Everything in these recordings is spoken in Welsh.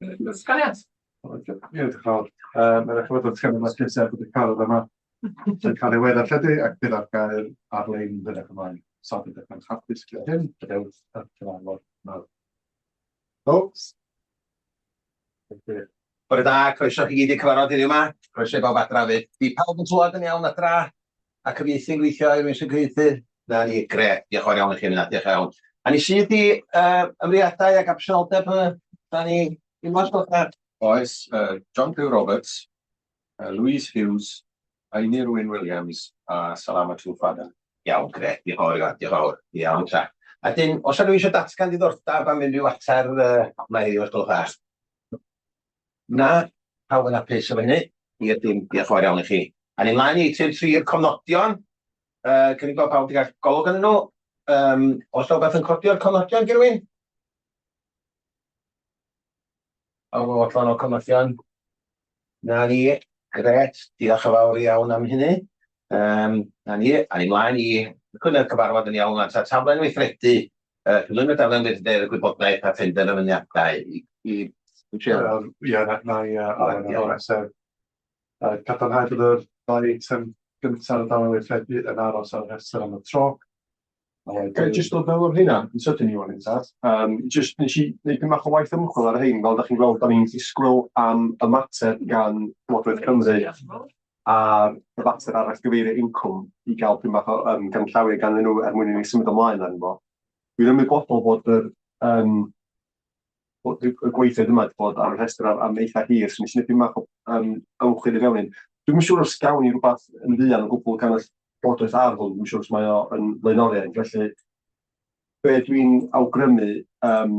Datganiad. Ie, diolch yn fawr. Mae'n eich bod yn tynnu mas gyntaf bod y carod yma yn cael ei weddarlledu ac bydd ar gael ar-lein yn fynach ymlaen. So bydd yn hapus gyda hyn, gadewch y cyfarfod nawr. Folks. Bore da, croeso chi gyd i'r cyfarfod heddiw 'ma. Croeso i bawb adra 'fyd. 'Di pawb yn clywed yn iawn adra? A cyfieithu'n gweithio i rywun sy'n cyfieithu? 'Na ni, grêt, diolch yn fawr iawn i chi am hynna, diolch yn iawn. A ni syth i uh, ymwriadau ac absenoldeb, uh, da ni unwaith gwelwch dda. Oes, uh, John Pugh Roberts, uh, Louise Hughes, Einir Wyn Williams a Salamatu Fada. Iawn, grêt, diolch yn fawr Iwan, diolch yn fawr. Iawn ta. A dyn, os yna rhywun eisiau datgan diddordeb am unrhyw fater uh, mae heddiw os gwelwch dda. Na, pawb yn hapus efo hynny. I'r dim, diolch yn fawr iawn i chi. A ni mlaen i eitem 3, cofnodion. Uh, cynnig bod pawb wedi cael golwg arnyn nhw. Um, os yna rhywbeth yn codi o'r cofnodion, gen rhywun? Pawb yn fodlon o'r cofnodion? Na ni, grêt, diolch yn fawr iawn am hynny. Um, na ni, a ni mlaen i cychwyn y cyfarfod yn iawn, ta taflen weithredu, cyflwyno daflen weithredu gwybodaeth a phenderfyniadau i... i Ie, na i arwain ar hwnna, sef cadarnhau bod yr ddau eitem gyntaf ar y daflen weithredu yn aros ar y rhestr am y tro. Ga i jyst dod mewn ar hynna yn sydyn Iwan yn tad? Um, jyst nes i wneud pyn bach o waith ymchwil ar hyn, fel da chi'n gweld, da ni'n disgwyl am ymateb gan Llywodraeth Cymru ar y fater arall gyfeirio incwm i gael pyn bach o um, ganllawiau ganddyn nhw er mwyn i ni symud ymlaen arno fo. Dwi'n ymwybodol bod yr um, bod y gweithred yma wedi bod ar y rhestr am, am eitha hir, so nes i wneud pyn bach o um, ymchwil i fewn hyn. Dwi'm yn siŵr os gawn ni rhywbeth yn fuan o gwbl gan y Llywodraeth ar hwn, dwi'm yn siŵr os mae o yn flaenoriaeth, felly be dwi'n awgrymu, um,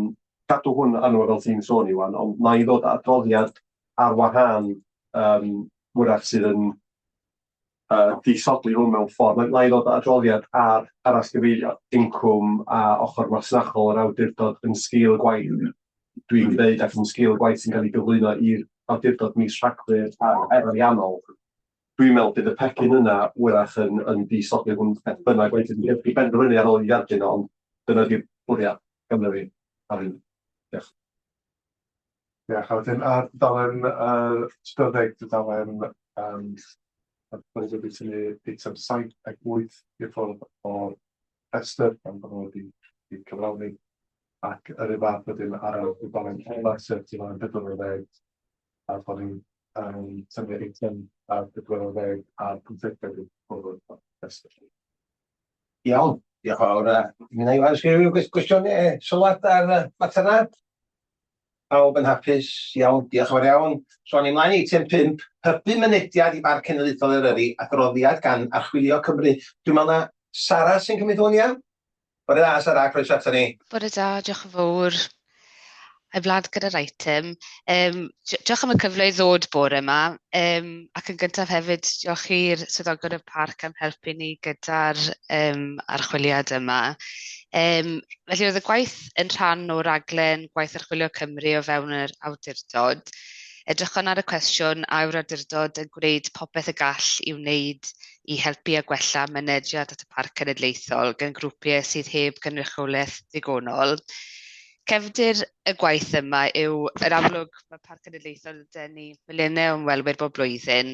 cadw hwn arno fel ti'n sôn Iwan, ond na i ddod â adroddiad ar wahân um, wrach sydd yn disodli hwn mewn ffordd. Na i ddod â adroddiad ar arallgyfeirio incwm a ochr masnachol yr awdurdod yn sgil y gwaith dwi'n gwneud ac yn sgil y gwaith sy'n cael ei gyflwyno i'r awdurdod mis Rhagfyr a'r her ariannol. Dwi'n meddwl bydd y pecyn yna wyrach yn, yn disodli hwn beth bynnag wedyn i benderfynu ar ôl i ddarllen o, ond dyna di'r bwriad ganddo fi ar hyn. Diolch. Diolch. A wedyn ar dudalen 40, tudalen um, bod wedi tynnu eitem 7 ac 8 i'r ffordd o'r rhestr gan bod nhw wedi wedi cyflawni. Ac yr un fath wedyn ar y dudalen ola, sef tudalen 40, a bod ni'n um, tynnu eitem ar 40 a'r 50 i'r ffwrdd o'r rhestr. Iawn, diolch yn fawr. Mi wna i weld os gwestiwn neu sylwad ar y mater yna. Pawb yn hapus, iawn, diolch yn fawr iawn. So, awn ni mlaen i eitem 5, hybu mynediad i Barc Cenedlaethol Eryri, adroddiad gan Archwilio Cymru. Dwi'n meddwl na Sara sy'n cymryd hwn, ia? Bore da, Sara, croeso ato ni. Bore da, diolch yn fawr. I'm glad gyda'r item. Um, diolch am y cyfle i ddod bore yma. Um, ac yn gyntaf hefyd, diolch i'r swyddogion y parc am helpu ni gyda'r um, archwiliad yma. Um, felly oedd y gwaith yn rhan o raglen Gwaith Archwilio Cymru o fewn yr awdurdod. Edrychon ar y cwestiwn a yw'r awdurdod yn gwneud popeth y gall i wneud i helpu a gwella mynediad at y Parc Cenedlaethol gan grwpiau sydd heb gynrychiolaeth ddigonol. Cefndir y gwaith yma yw, yn amlwg, mae Parc Cenedlaethol yn denu miliynau o ymwelwyr bob blwyddyn,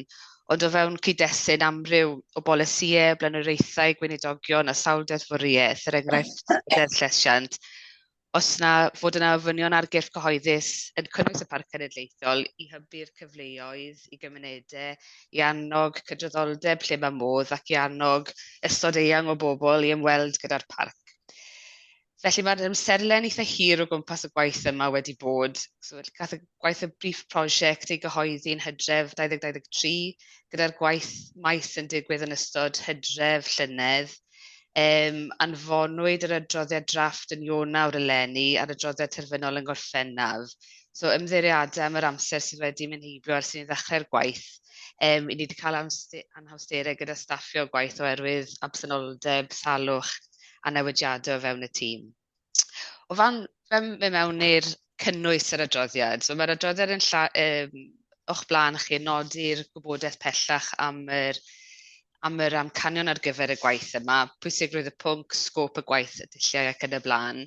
ond o fewn cyd-destun amryw o bolisïau, blaenoriaethau gweinidogion a sawl deddfwriaeth, er enghraifft y Deddf Llesiant, os na fod yna ofynion ar gyrff cyhoeddus yn cynnwys y Parc Cenedlaethol i hybu'r cyfleoedd i gymunedau, i annog cydraddoldeb lle mae modd ac i annog ystod eang o bobl i ymweld gyda'r parc. Felly mae'r amserlen eitha hir o gwmpas y gwaith yma wedi bod. So, gath y gwaith y brief prosiect ei gyhoeddi yn Hydref 2023, gyda'r gwaith maes yn digwydd yn ystod Hydref llynedd. Anfonwyd yr adroddiad drafft yn Ionawr eleni a'r adroddiad terfynol yn Gorffennaf. So ymddiheuriadau am yr amser sydd wedi mynd heibio ers i ni ddechrau'r gwaith. I ni wedi cael anhawsterau gyda staffio gwaith oherwydd absenoldeb, salwch a newidiadau o fewn y tîm. O fan, fe'n mynd mewn i'r cynnwys yr adroddiad. So mae'r adroddiad yn lla, o'ch blaen chi yn nodi'r gwybodaeth pellach am yr amcanion ar gyfer y gwaith yma, pwysigrwydd y pwnc, sgôp y gwaith, y dulliau ac yn y blaen.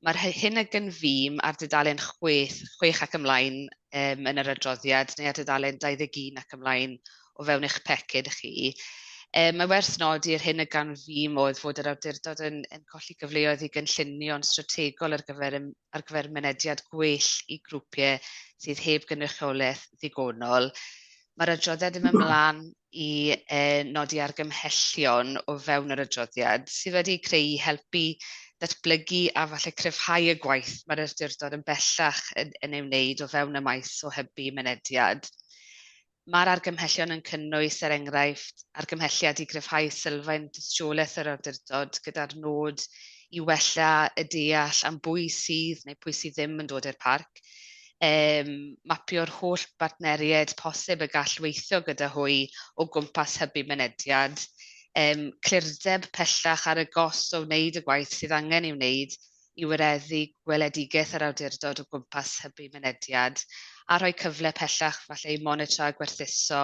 Mae'r hyn a gynfûm ar dudalen chwech, chwech ac ymlaen um, yn yr adroddiad, neu ar dudalen 21 ac ymlaen o fewn eich pecyn chi. Um, mae werth nodi yr hyn y ganfûm oedd fod yr awdurdod yn, yn colli gyfleoedd i gynllunio'n strategol ar gyfer, ar gyfer mynediad gwell i grwpiau sydd heb gynrychiolaeth ddigonol. Mae'r adroddiad yn mynd mlaen i eh, nodi argymhellion o fewn yr adroddiad sydd wedi creu i helpu datblygu a falle cryfhau y gwaith mae'r awdurdod yn bellach yn, yn ei wneud o fewn y maes o hybu mynediad. Mae'r argymhellion yn cynnwys, er enghraifft, argymhelliad i gryfhau sylfaen dystiolaeth yr awdurdod gyda'r nod i wella y deall am bwy sydd neu pwy sydd ddim yn dod i'r parc, um, mapio'r holl bartneriaid posib y gall weithio gyda hwy o gwmpas hybu mynediad, um, clirdeb pellach ar y gost o wneud y gwaith sydd angen ei wneud i wireddu gweledigaeth yr awdurdod o gwmpas hybu mynediad, a rhoi cyfle pellach falle i monitro a gwerthuso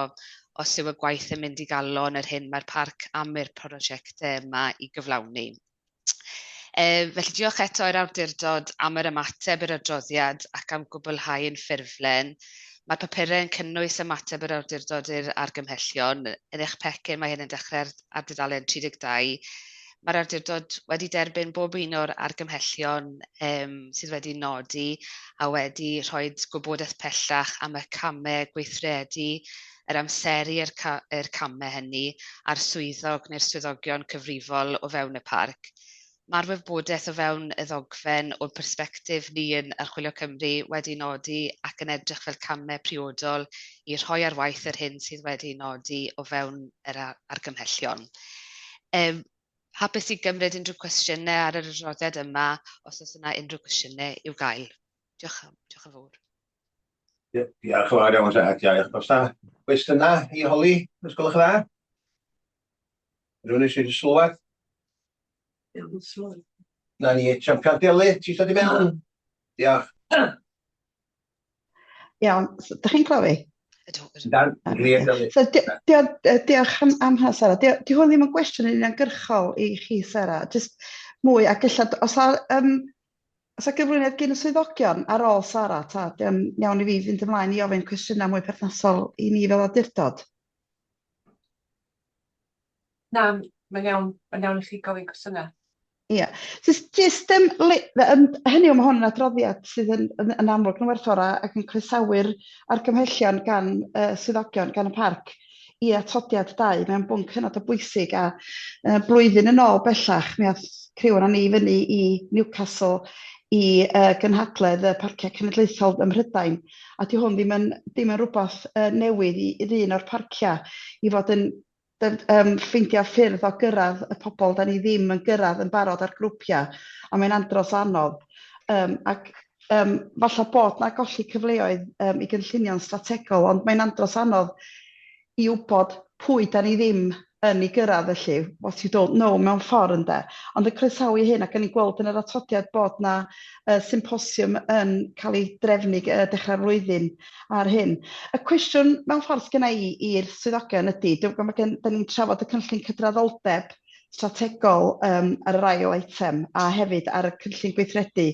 os yw y gwaith yn mynd i galon yr hyn mae'r parc am i'r prosiectau yma i gyflawni. E, felly diolch eto i'r awdurdod am yr ymateb i'r adroddiad ac am gwblhau yn ffurflen. Mae'r papurau yn cynnwys ymateb yr awdurdod i'r argymhellion. Yn eich pecyn mae hyn yn dechrau ar, ar dudalen 32. Mae'r awdurdod wedi derbyn bob un o'r argymhellion um, sydd wedi nodi a wedi rhoi gwybodaeth pellach am y camau gweithredu, yr amseru i'r ca i'r camau hynny a'r swyddog neu'r swyddogion cyfrifol o fewn y parc. Mae'r wybodaeth o fewn y ddogfen o'r persbectif ni yn Archwilio Cymru wedi nodi ac yn edrych fel camau priodol i rhoi ar waith yr hyn sydd wedi nodi o fewn yr argymhellion. Um, hapus i gymryd unrhyw cwestiynau ar yr adroddiad yma os oes yna unrhyw cwestiynau i'w gael. Diolch, diolch yn fawr. Diolch yn fawr iawn, Sarah. Diolch. Oes 'na gwestiynau i holi, os gwelwch yn dda? Rhywun eisiau sylwad? Na ni, champion Delyth, ti eisiau dod i mewn? Diolch. Iawn, so, dych chi'n clywed fi? Ydw, ydw. Dan, glir, Delyth. So, di- dio- yy, diolch am, am hynna, Sara. Di, di hwn ddim yn gwestiwn yn uniongyrchol i chi, Sara. Jyst mwy, ac ella, os a, um, oes 'na gyflwyniad gyn y swyddogion ar ôl Sara, ta 'di o'n iawn i fi fynd ymlaen i ofyn cwestiynau mwy perthnasol i ni fel awdurdod? Na, mae'n iawn, mae'n iawn i chi gofyn cwestiynau. Ie, jyst, jyst um, le, um, hynny yw, mae hwn yn adroddiad sydd yn, yn, yn amlwg yn werthfawr ac yn croesawu'r argymhellion gan uh, swyddogion, gan y parc i atodiad 2. Mae'n bwnc hynod o bwysig a uh, blwyddyn yn ôl bellach mi ath criw o'n ni fyny i Newcastle i uh, gynhadledd y Parciau Cenedlaethol ym Mhrydain a di hwn ddim yn, ddim yn rhywbeth uh, newydd i, i un o'r parciau i fod yn um, ffeindio ffyrdd o gyrraedd y pobl da ni ddim yn gyrraedd yn barod ar grwpiau a mae'n andros anodd. Um, ac um, falle bod na golli cyfleoedd um, i gynllunio'n strategol, ond mae'n andros anodd i wybod pwy da ni ddim yn ei gyrraedd felly, what you don't know mewn ffordd ynde. Ond y croesawu hyn ac o'n i'n gweld yn yr atodiad bod na uh, symposiwm yn cael ei drefnu uh, dechrau'r flwyddyn ar hyn. Y cwestiwn mewn ffordd sgynna i i'r swyddogion ydy, dwi'n gwybod mae gen, da ni'n trafod y cynllun cydraddoldeb strategol um, ar yr ail eitem a hefyd ar y cynllun gweithredu.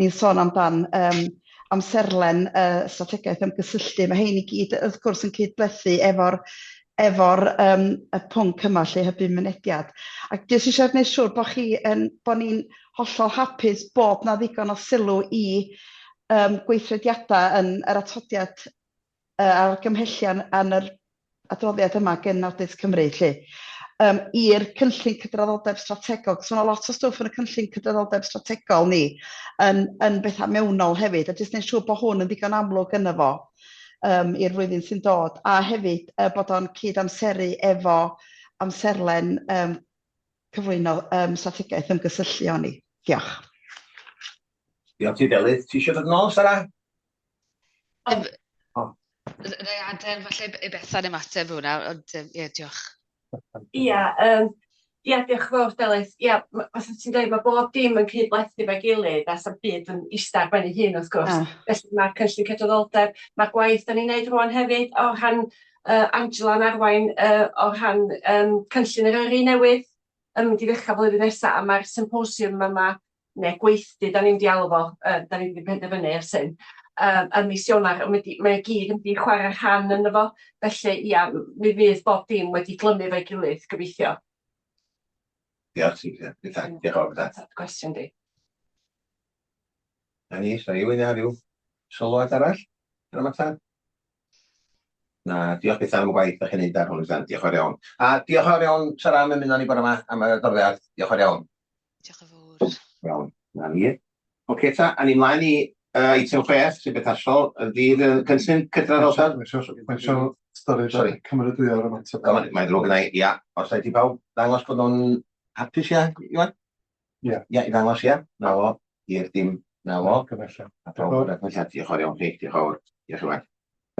Ni'n sôn amdan um, amserlen uh, strategaeth ymgysylltu. Mae hein i gyd wrth gwrs yn cydblethu efo'r efo'r um, y pwnc yma lle hybu mynediad. Ac jyst eisiau gwneud siŵr bod chi yn, bod ni'n hollol hapus bod na ddigon o sylw i um, gweithrediadau yn yr atodiad uh, a'r gymhellion yn yr adroddiad yma gen Audit Cymru 'lly. Um, i'r cynllun cydraddoldeb strategol, cos mae 'na lot o stwff yn y cynllun cydraddoldeb strategol ni yn, yn bethau mewnol hefyd, a jyst gwneud siŵr bod hwn yn ddigon amlwg yno fo um, i'r flwyddyn sy'n dod, a hefyd uh, bod o'n cyd-amseru efo amserlen um, cyflwyno um, strategaeth ymgysylltu o'n ni. Diolch. Diolch ti, Delyth. Ti eisiau dod yn ôl, Sara? Oh. Na i adael falle i Bethan ymateb hwnna, ond ie, yeah, diolch. Ia, um, ia, diolch yn fawr Delyth. Ia, fatha ti'n dweud, mae bob dim yn cydblethu efo'i gilydd a sa'm byd yn ista ar ben ei hun wrth gwrs. Ah. Felly mae'r cynllun cydraddoldeb, mae'r gwaith da ni'n neud rwan hefyd o rhan uh, Angela yn arwain uh, o rhan um, cynllun Eryri newydd yn mynd i ddechrau flwyddyn nesaf a mae'r symposiwm yma neu gweithdy, da ni'n mynd i alw fo, yy da ni 'di penderfynu ers hyn, yym ym mis Ionawr, yn mynd i, mae o gyd yn mynd i chwarae rhan ynddo fo, felly ia, mi fydd bob dim wedi glymu efo'i gilydd, gobeithio. Diolch ti, Bethan. Diolch yn fawr, Bethan. Ateb dy gwestiwn di. Na ni, sori, rhywun â rhyw sylwad arall ar y mater? Na, diolch Bethan am y gwaith da chi'n neud ar hwn, Bethan. Diolch yn fawr iawn. A diolch yn fawr iawn, Sara, am ymuno â ni bore yma am y adroddiad. Diolch yn fawr iawn. Diolch yn fawr. Iawn, na ni. Oce ta, a ni mlaen i uh, eitem chwech, sy'n berthnasol, ydy'r uh, cynllun cydraddoldeb. Mae eisiau ystyried Sori. cymeradwyo'r ymateb. Mae'n ddrwg gynna i, ia. Os rhaid i bawb ddangos bod nhw'n hapus, ia, Iwan? Ia. Ia, i ddangos, ia. Na fo, i'r dim, na fo. Argymhelliad. A pawb yn argymhelliad, diolch yn fawr iawn chi, diolch yn fawr. Diolch Iwan.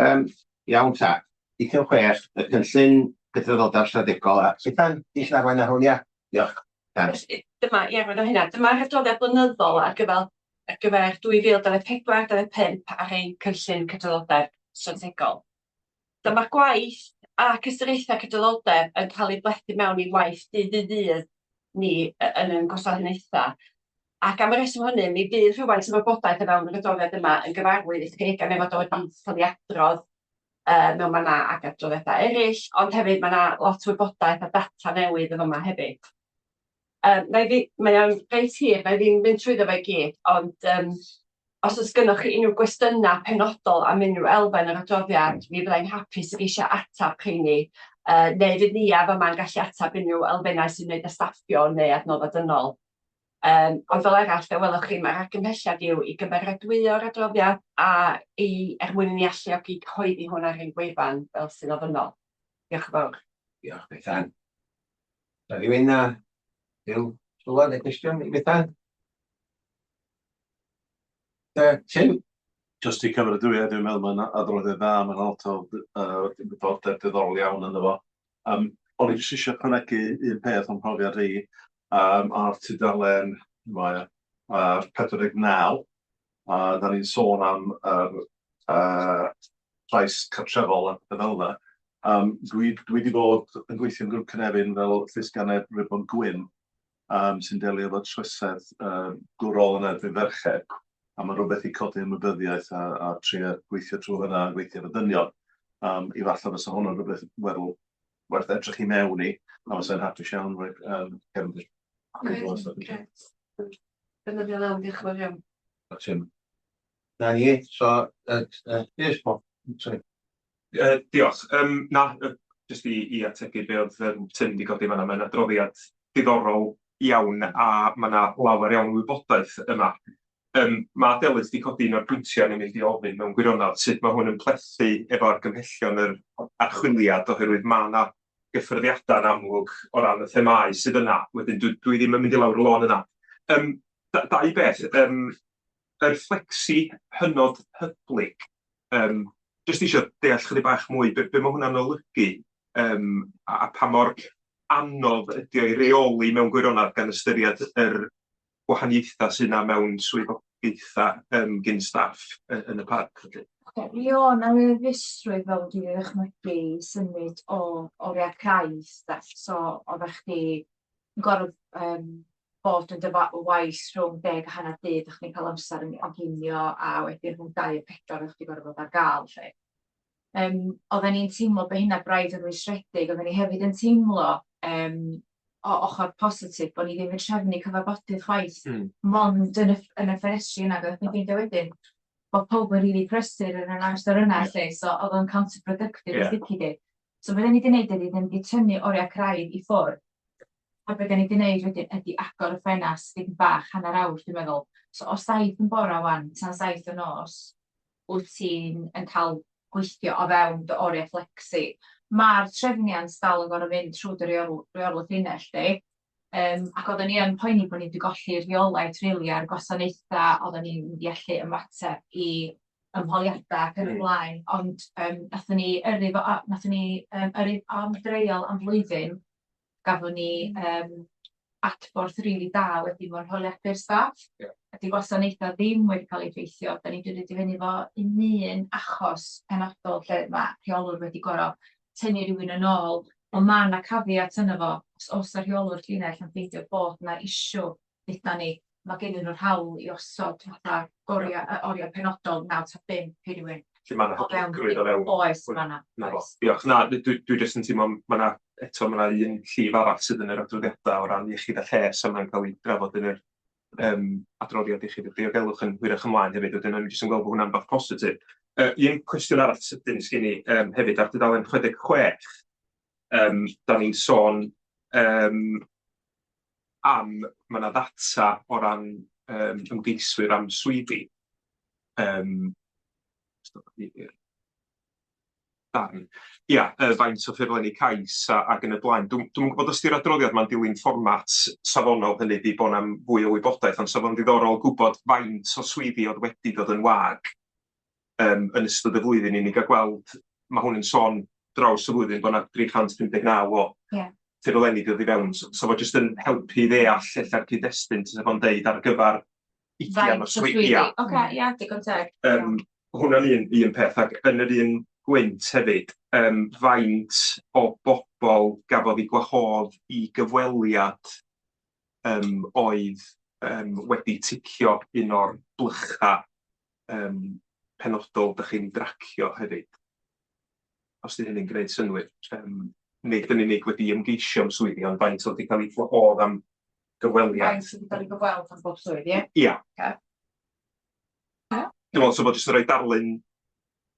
Um, iawn ta, eitem chwech, y cynllun cydraddoldeb strategol. A Bethan, ti sy'n arwain ar hwn, ia? Diolch. Bethan. Dyma, ie, rhaid o hynna. Dyma'r adroddiad blynyddol ar gyfer, ar gyfer 2024, 25 ar ein cynllun cydraddoldeb strategol. Dyma'r gwaith ac ystyriaethau cydraddoldeb yn cael ei blethu mewn i waith dydd i ddydd ni yn ein gwasanaethau. Ac am y rheswm hynny, mi fydd rhywfaint o wybodaeth o fewn yr adroddiad yma yn gyfarwydd i chi, gan ei fod o wedi cael ei adrodd uh, mewn mannau ac adroddiadau eraill, ond hefyd mae yna lot o wybodaeth a data newydd yn yma hefyd. Yym wna i ddi-... Mae o'n reit hir, wna i ddim mynd trwyddo fo i gyd, ond yym os oes gynnoch chi unrhyw gwestiynau penodol am unrhyw elfen o'r adroddiad, mi fydda i'n hapus i geisio ateb rheini, yy neu fydd Nia fama'n gallu ateb unrhyw elfennau sy'n ymwneud â staffio neu adnoddau dynol. Yym ond fel arall, fe welwch chi, mae'r argymhelliad yw i gymeradwyo'r adroddiad a i er mwyn i ni alluogi cyhoeddi hwn ar ein gwefan fel sy'n ofynnol. Diolch yn fawr. Diolch Bethan. Na rhywun â rhyw sylwad neu gwestiwn i Bethan? Uh, Tim? Just i cymeradwyo, dwi'n meddwl mae'n adroddiad dda, mae'n lot o uh, wybodaeth diddorol iawn ynddo fo. Um, o'n i jyst eisiau ychwanegu un peth o'n profiad i um, ar tudalen mae ar 49, a da ni'n sôn am yr uh, trais cartrefol a pethau fel yna. Um, dwi, dwi wedi bod yn gweithio yn grŵp Cynefin fel llysgennad Ribon Gwyn, um, sy'n delio efo trosedd um, gwrol yn erbyn ferched, a mae'n rhywbeth i codi ymwybyddiaeth a, a trio gweithio trwy hynna a gweithio efo dynion. Um, I falle fysa hwnna'n rhywbeth weddol werth edrych i mewn i, a fysa'n hapus iawn rhoi um, cefndir. Grêt, grêt. Defnyddiol iawn, diolch yn fawr iawn. Tim. Na ni, so, uh, uh, yes, Paul, sorry. Uh, diolch. Um, na, uh, jyst i, i ategu be oedd um, Tim wedi codi fan'na, mae'n adroddiad diddorol iawn a mae yna lawer iawn o wybodaeth yma. Um, mae Delyth wedi codi un o'r pwyntiau o'n i'n mynd i ofyn mewn gwirionedd, sut mae hwn yn plethu efo argymhellion yr archwiliad, oherwydd mae yna gyffyrddiadau yn amlwg o ran y themâu sydd yna. Wedyn dwi, dwi ddim yn mynd i lawr y lôn yna. Um, dau beth, um, yr fflecsi hynod hyblyg, um, jyst eisiau deall chydig bach mwy, be, be mae hwnna'n olygu, um, a, a pa mor anodd ydy o i reoli mewn gwirionedd gan ystyried yr gwahaniaethau sydd yna mewn swyddogaethau um, gyn staff yn y parc. Felly. Ocê, mi o' 'na nerfusrwydd fel dwi 'di ddychmygu i symud o oriau craidd de, so oeddach chdi yn gorfod yym bod yn dy wa- waith rhwng deg a hanner dydd, o'ch chdi'n cael amser yn yn ginio a wedyn rhwng dau a pedwar o'ch chdi gorfod bod ar gael 'lly. Yym oedden ni'n teimlo bod hynna braidd yn rwystredig, oedden ni hefyd yn teimlo yym o ochr positif bod ni ddim yn trefnu cyfarfodydd chwaith... Mm. ...mond yn y yn y ffenestri yna, oeddech chdi'n ffeindio wedyn bod pawb yn rili prysur yn yr amser yna 'lly, so oedd o'n counterproductive os lici di. So be 'dan ni 'di neud ydi 'dan ni 'di tynnu oriau craidd i ffwrdd, a be 'dan ni 'di neud wedyn ydi agor y ffenast dipyn bach, hanner awr dwi'n meddwl. So o saith yn bora 'wan tan saith y nos, wyt ti'n yn cael gweithio o fewn dy oriau fflecsi. Ma'r trefniant dal yn gorfod mynd trwy dy reol- reolwr llinell di, yym ac oedden ni yn poeni bod ni 'di golli rheolaeth rili ar gwasanaethau, oedden ni'n mynd i allu ymateb i ymholiadau ac yn y blaen, ond yym wnaethon ni yrru fo a- wnaethon ni yym yrru am dreial am flwyddyn, gafon ni yym adborth rili da wedyn mewn holiadur staff. Ie. A 'di gwasanaethau ddim wedi cael eu effeithio, 'dan ni 'di roi i fyny efo un un achos penodol lle ma' rheolwr wedi gor'o' tynnu rywun yn ôl, ond ma' 'na caveat yno fo, os o's 'na rheolwr llinell yn ffeindio bod 'na issue, deuda ni. mae gennyn nhw'r hawl i osod fatha goriau, yy, oriau penodol, 9 tan 5 i rywun. Felly ma' 'na hyblygrwydd o fewn. Oes, ma' 'na. 'Na fo. Diolch. Na, dwi dwi jyst yn teimlo ma' 'na eto ma' 'na un llif arall sydd yn yr adroddiadau o ran iechyd a lles a ma'n cael ei drafod yn yr yym adroddiad iechyd a diogelwch yn hwyrach ymlaen hefyd. Wedyn o'n i jyst yn gweld bod hwnna'n beth positif. Yy un cwestiwn arall sydyn sgin i yym hefyd ar dudalen 66, yym da ni'n sôn yym am, ma' 'na ddata o ran yym ymgeiswyr am swyddi. Yym i'r darn. Ia, yy faint o ffurflenni cais a ac yn y blaen. Dwi'm dwi'm yn gwybod os 'di'r adroddiad 'ma'n dilyn fformat safonol, hynny ydi bo' 'na fwy o wybodaeth, ond 'sa fo'n ddiddorol gwbod faint o swyddi oedd wedi dod yn wag yym yn ystod y flwyddyn i ni gael gweld, ma' hwn yn sôn draws y flwyddyn bod 'na 359 o ffurflenni 'di dod i fewn, so so fo jyst yn helpu i ddeall ella'r cyd-destun, tasa fo'n deud ar gyfer ugian o swyddi. Ia. Ocê, ia, digon teg. Yym hwnna'n un un peth, ac yn yr un gwynt hefyd, yym faint o bobl gafodd eu gwahodd i gyfweliad yym oedd yym wedi ticio un o'r blychau yym penodol dach chi'n dracio hefyd, os 'di hynny'n gwneud synnwyr. Yym nid yn unig wedi ymgeisio am swyddi, ond faint oedd wedi cael eu gwahodd am gyfweliad. Faint sydd wedi cael eu gyfweld am bob swydd, ie? Ia. Ocê. Dwi'n meddwl 'sa fo jyst yn rhoi darlun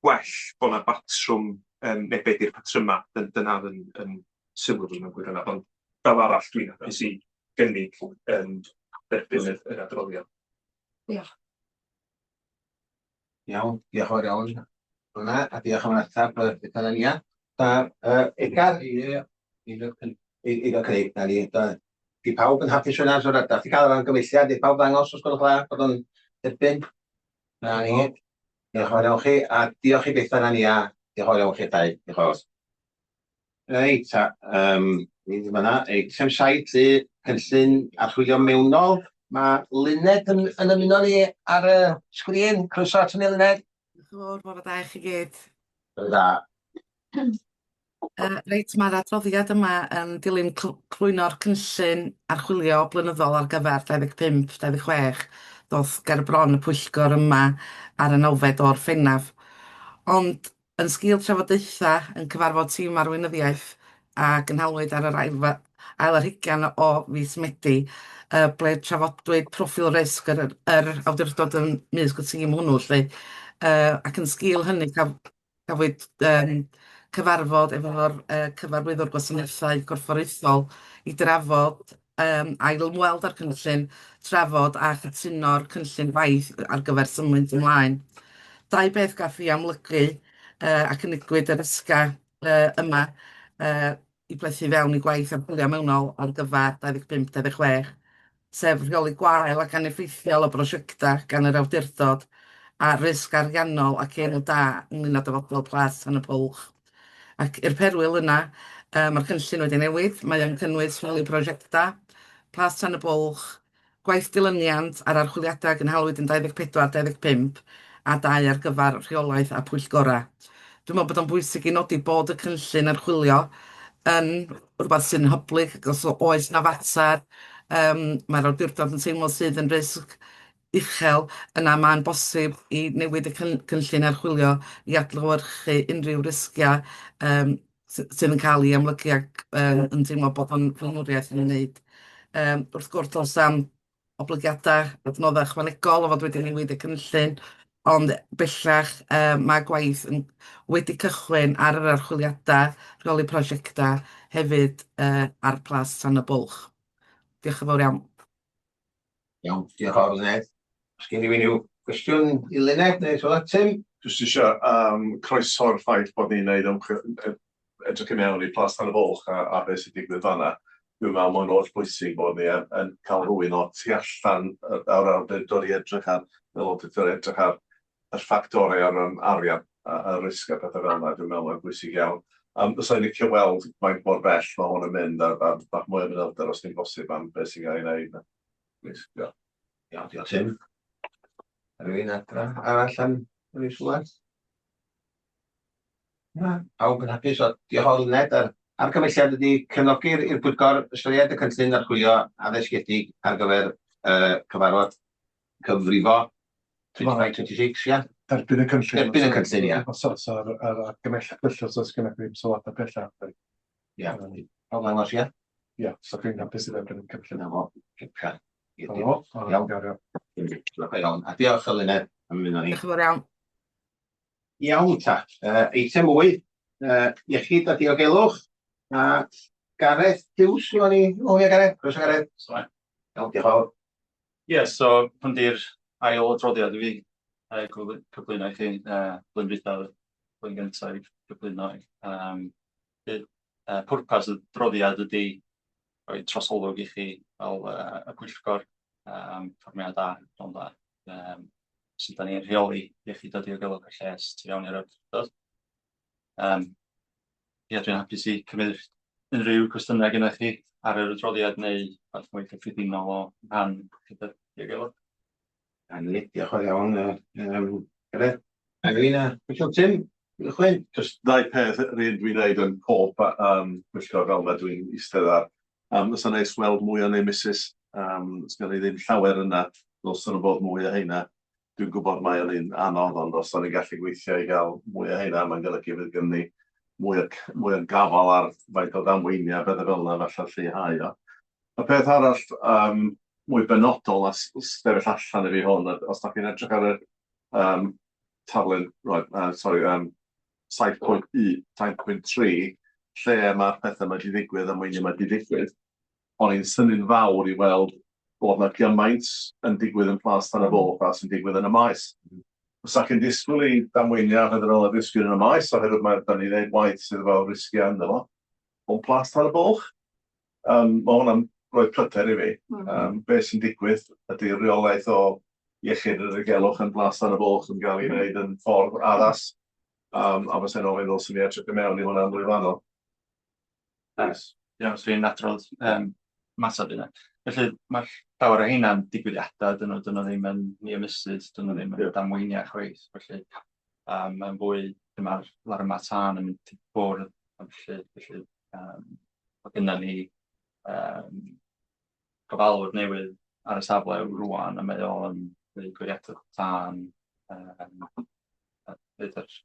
gwell bod 'na batrwm, yym neu be 'di'r patrymau, dyna oedd yn yn sylw fi mewn gwirionedd, ond fel arall dwi'n hapus i gynnig yym derbyn yr yr adroddiad. Diolch. Iawn, diolch yn fawr iawn hwnna, a diolch am yr ateb, Bethan a Nia. Da, uh, Edgar? Ie, i gael cynnig, na ni. Da, di pawb yn hapus hwnna, so da chi cael yr argymhelliad, di pawb ddangos os gwelwch dda bod o'n derbyn? Na ni. Diolch yn fawr iawn chi, a diolch i Bethan a Nia, diolch yn fawr iawn chi dau, diolch yn fawr. Reit, ta, yym, ni ddim yna. Eitem 7, cynllun archwilio mewnol. Mae Luned yn, yn ymuno ni ar y sgrin. Croeso ato ni, Luned. Diolch yn fawr, bore da i chi gyd. Bore da. Reit, mae'r adroddiad yma yn dilyn clwyno'r cynllun archwilio blynyddol ar gyfer 25-26 ddoth ger bron y pwyllgor yma ar y nawfed o Orffennaf. Ond Yn sgil trafodaethau yn cyfarfod tîm arweinyddiaeth a gynhaliwyd ar yr ail ar hugain o fis Medi, ble trafodwyd proffil risg yr yr awdurdod ymysg y tîm hwnnw 'lly, ac yn sgil hynny cafwyd cyfarfod efo'r cyfarwyddwr gwasanaethau corfforaethol i drafod ail-ymweld â'r cynllun, trafod a chytuno'r cynllun gwaith ar gyfer symud ymlaen. Dau beth gath ei amlygu a cynigwyd y risgau yma i blethu fewn i gwaith archwilio mewnol ar gyfer 25-26, sef rheoli gwael ac aneffeithiol o brosiectau gan yr awdurdod a risg ariannol ac enw da ynglŷn â dyfodol Plas Tan y Bwlch. Ac i'r perwyl yna, mae'r cynllun wedi newid. Mae o'n cynnwys rheoli prosiectau, Plas Tan y Bwlch, gwaith dilyniant a'r archwiliadau a gynhaliwyd yn 24, 25 a dau ar gyfer rheolaeth a pwyllgorau. Dwi'n meddwl bod o'n bwysig i nodi bod y cynllun archwilio yn rhywbeth sy'n hyblyg, ac os oes 'na fater mae'r awdurdod yn teimlo sydd yn risg uchel, yna mae'n bosib i newid y cynllun archwilio i adlewyrchu unrhyw risgiau sydd yn cael ei amlygu ac yn teimlo bod o'n flaenoriaeth yn ei wneud. Wrth gwrs, does 'na'm oblygiadau adnoddau ychwanegol o fod wedi newid y cynllun, ond bellach mae gwaith yn wedi cychwyn ar yr archwiliadau, rheoli prosiectau hefyd ar Plas Tan y Bwlch. Diolch yn fawr iawn. Iawn, diolch yn fawr Luned. Os gen rhywun i'w gwestiwn i Luned neu sôn Tim? Jyst eisiau um, croeso'r ffaith bod ni'n neud ymchwil, edrych i mewn i Plas Tan y Bwlch a, a beth sy'n digwydd fanna. Dwi'n meddwl mae'n holl bwysig bod ni yn, yn cael rhywun o tu allan o'r awdurdod i edrych ar, fel awdurdod edrych ar y ffactorau o ran arian a, a risg a pethau fel yna. Dwi'n meddwl mae'n bwysig iawn. Fysa i'n licio weld faint mor bell mae hwn yn mynd a, a bach mwy o manylder os ddim bosib am beth sy'n cael ei wneud. Please, diolch. Iawn, diolch Tim. Rhywun adra arall am ryw sylwad? Na, pawb yn hapus. O, diolch o Luned. A'r argymhelliad ydy cefnogi'r i'r pwyllgor ystyried y cynllun archwilio addysgedig ar gyfer cyfarfod cyfrifo 25, 26, ia? Derbyn y cynllun. Derbyn y cynllun, ia. Os oes ar ar argymell felly os oes gennych chi sylwadau pellach. Ia. Pawb ddangos, ia? Ia, so dwi'n hapus i dderbyn y cynllun. Na fo. Iawn. Iawn. Diolch iawn. A diolch Eluned am ymuno ni. Diolch yn fawr iawn. Iawn ta. Eitem 8, iechyd a diogelwch. A Gareth Hughes, yma ni. O ia Gareth, croeso Gareth. Iawn, diolch yn fawr. Ie, so hwn di'r ail adroddiad i fi cyflwyno i chi, blwyddyn dwytha, blwyddyn gyntaf i gyflwyno. Pwrpas y adroddiad ydy rhoi trosolwg i chi fel y pwyllgor, perfformiad da, Rhondda, sut da ni'n rheoli iechyd a diogelwch a lles tu fewn i'r awdurdod. Ie, dwi'n hapus i cymryd unrhyw cwestiynau gennych chi ar yr adroddiad neu beth mwy cyffredinol o rhan iechyd a diogelwch. Na ni, diolch yn fawr iawn. Um, Gareth, ynglyn â cwestiwn Tim, gychwyn? Just ddau peth yr un dwi'n neud yn pob pwyllgor fel yma dwi'n eistedd ar. Fysa'n neis weld mwy o near misses. Sgynnon ni ddim llawer yna, ddylsen nhw bod mwy o heina. Dwi'n gwybod mae o'n un anodd, ond os da ni'n gallu gweithio i gael mwy o heina, mae'n golygu fydd gynnon ni mwy o gafal ar faint o ddamweiniau a bethau fel yna, falle lleihau o. Y peth arall mwy benodol a sefyll allan i fi hwn, os da chi'n edrych ar y taflen, right, sorry, 7.1, 7.3, lle mae'r pethau yma wedi ddigwydd a mwyn yma wedi digwydd, o'n i'n synnu'n fawr i weld bod 'na gymaint yn digwydd yn Plas Tan y Bwlch a sy'n digwydd yn y maes. Fysa chi'n disgwyl i damweiniau a phethau fel 'na disgyn yn y maes, oherwydd mae 'dan ni'n neud waith sydd efo risgiau ynddo fo. Ond Plas Tan y Bwlch, mae hwnna'n rhoi pryder i fi. Be sy'n digwydd ydy reolaeth o iechyd a diogelwch yn Plas Tan y Bwlch yn cael ei wneud yn ffordd addas, a fysa i'n ofyn ddylswn ni edrych i mewn i hwnna'n mwy fanwl. Nice. Iawn, so fi'n adrodd ymateb yna. Felly mae llawer o heina'n digwyddiadau, dyn nhw ddim yn near misses, dyn nhw ddim yn damweiniau chwaith. Felly mae'n fwy lle mae'r larymau tân yn mynd i bwrdd, a felly mae gynna ni gofalwr newydd ar y safle rŵan, a mae o'n gwneud gwiriadau tân, a dweud yr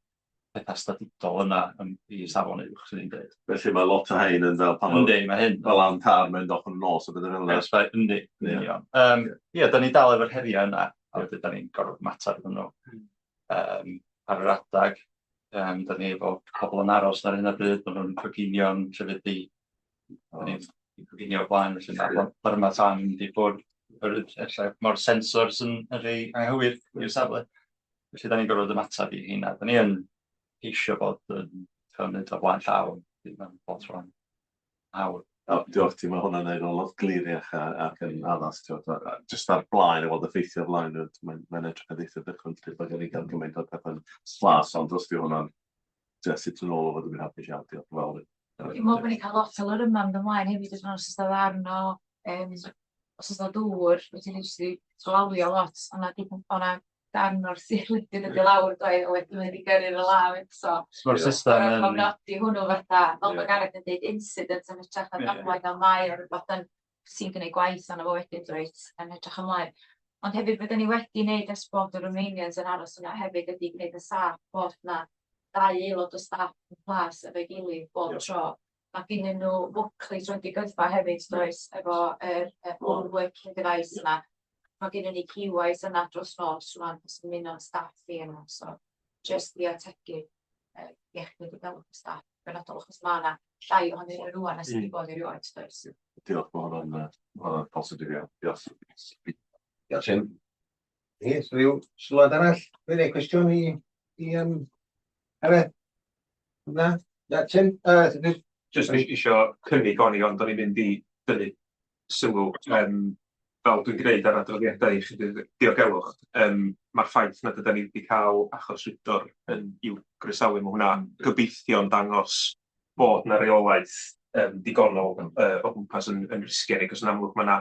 pethau statudol yna yn i safon uwch, sydd i'n dweud. Felly mae lot o hein yn fel pan Yndi, mae hyn. Fel am car mynd ochr yn nos a bethau fel yna. Yes, yndi, yn union. Ie, da ni dal efo'r heriau yna, a wedyn da ni'n gorfod ymateb iddyn nhw ar yr adag. Da ni efo pobl yn aros ar hyn o bryd, maen nhw'n coginio'n llefydd di. Da ni'n coginio o blaen, felly mae'r larymau tân yn mynd i ffwrdd. Oherwydd ella mae'r sensors yn rhai anghywir i'r safle. Felly da ni'n gorfod ymateb i hynna. Da ni yn ceisio bod yn tibod, o flaen llaw, ond ddim yn bob tro'n hawdd. O, diolch ti, mae hwnna'n neud o'n lot gliriach ac yn addas, ti'n jyst ar blaen, i weld effeithio o flaen, mae'n edrych yn eitha dychrynllyd, mae gen i gael gymaint o'r pethau'n slas, ond os di hwnna'n, ti'n sut yn ôl o fod yn hapus iawn, diolch yn fawr. Dwi'n meddwl bod ni'n cael lot o larymau mynd ymlaen hefyd, os oes 'na ddarn o, os oes 'na dŵr, wedyn jyst i glawio lot, o'na darn o'r ceiling 'di dod i lawr doedd, a wedyn wedi gyrru'r law eto. So mae'r system yn Cofnodi hwnnw fatha, fel mae Gareth yn dweud, incident yn hytrach na damwain, ond mae o rywbeth yn sy'n gwneud gwaith arno fo wedyn dwyt, yn edrych ymlaen. Ond hefyd be dan ni wedi wneud ers bod y Romanians yn aros yna hefyd ydy gwneud yn saff bod 'na ddau aelod o staff yn plas efo'i gilydd bob tro. Mae gennyn nhw booklets rownd i gyddfa hefyd does, efo yr home working device yma. Mae gennyn ni QIs yna dros nos rŵan sy'n ymuno'n staff ni yna, so jyst i ategu iechyd a diogelwch y staff benodol, achos ma' 'na llai ohonyn nhw rŵan na sydd wedi bod erioed does. Diolch, mae hwnna'n positif iawn. Diolch. Diolch, Tim. Yes, rhyw sylwad arall? Neu cwestiwn i Gareth? Na, Tim? Just isio cynnig o'n i, ond o'n i'n mynd i dynnu sylw, fel dwi'n gwneud ar adroddiadau iechyd a diogelwch, mae'r ffaith nad ydyn ni wedi cael achos rhybdor yn i'w groesawu, mae hwnna gobeithio'n dangos bod 'na reolaeth digonol o gwmpas yn risgiau ni, achos yn amlwg mae 'na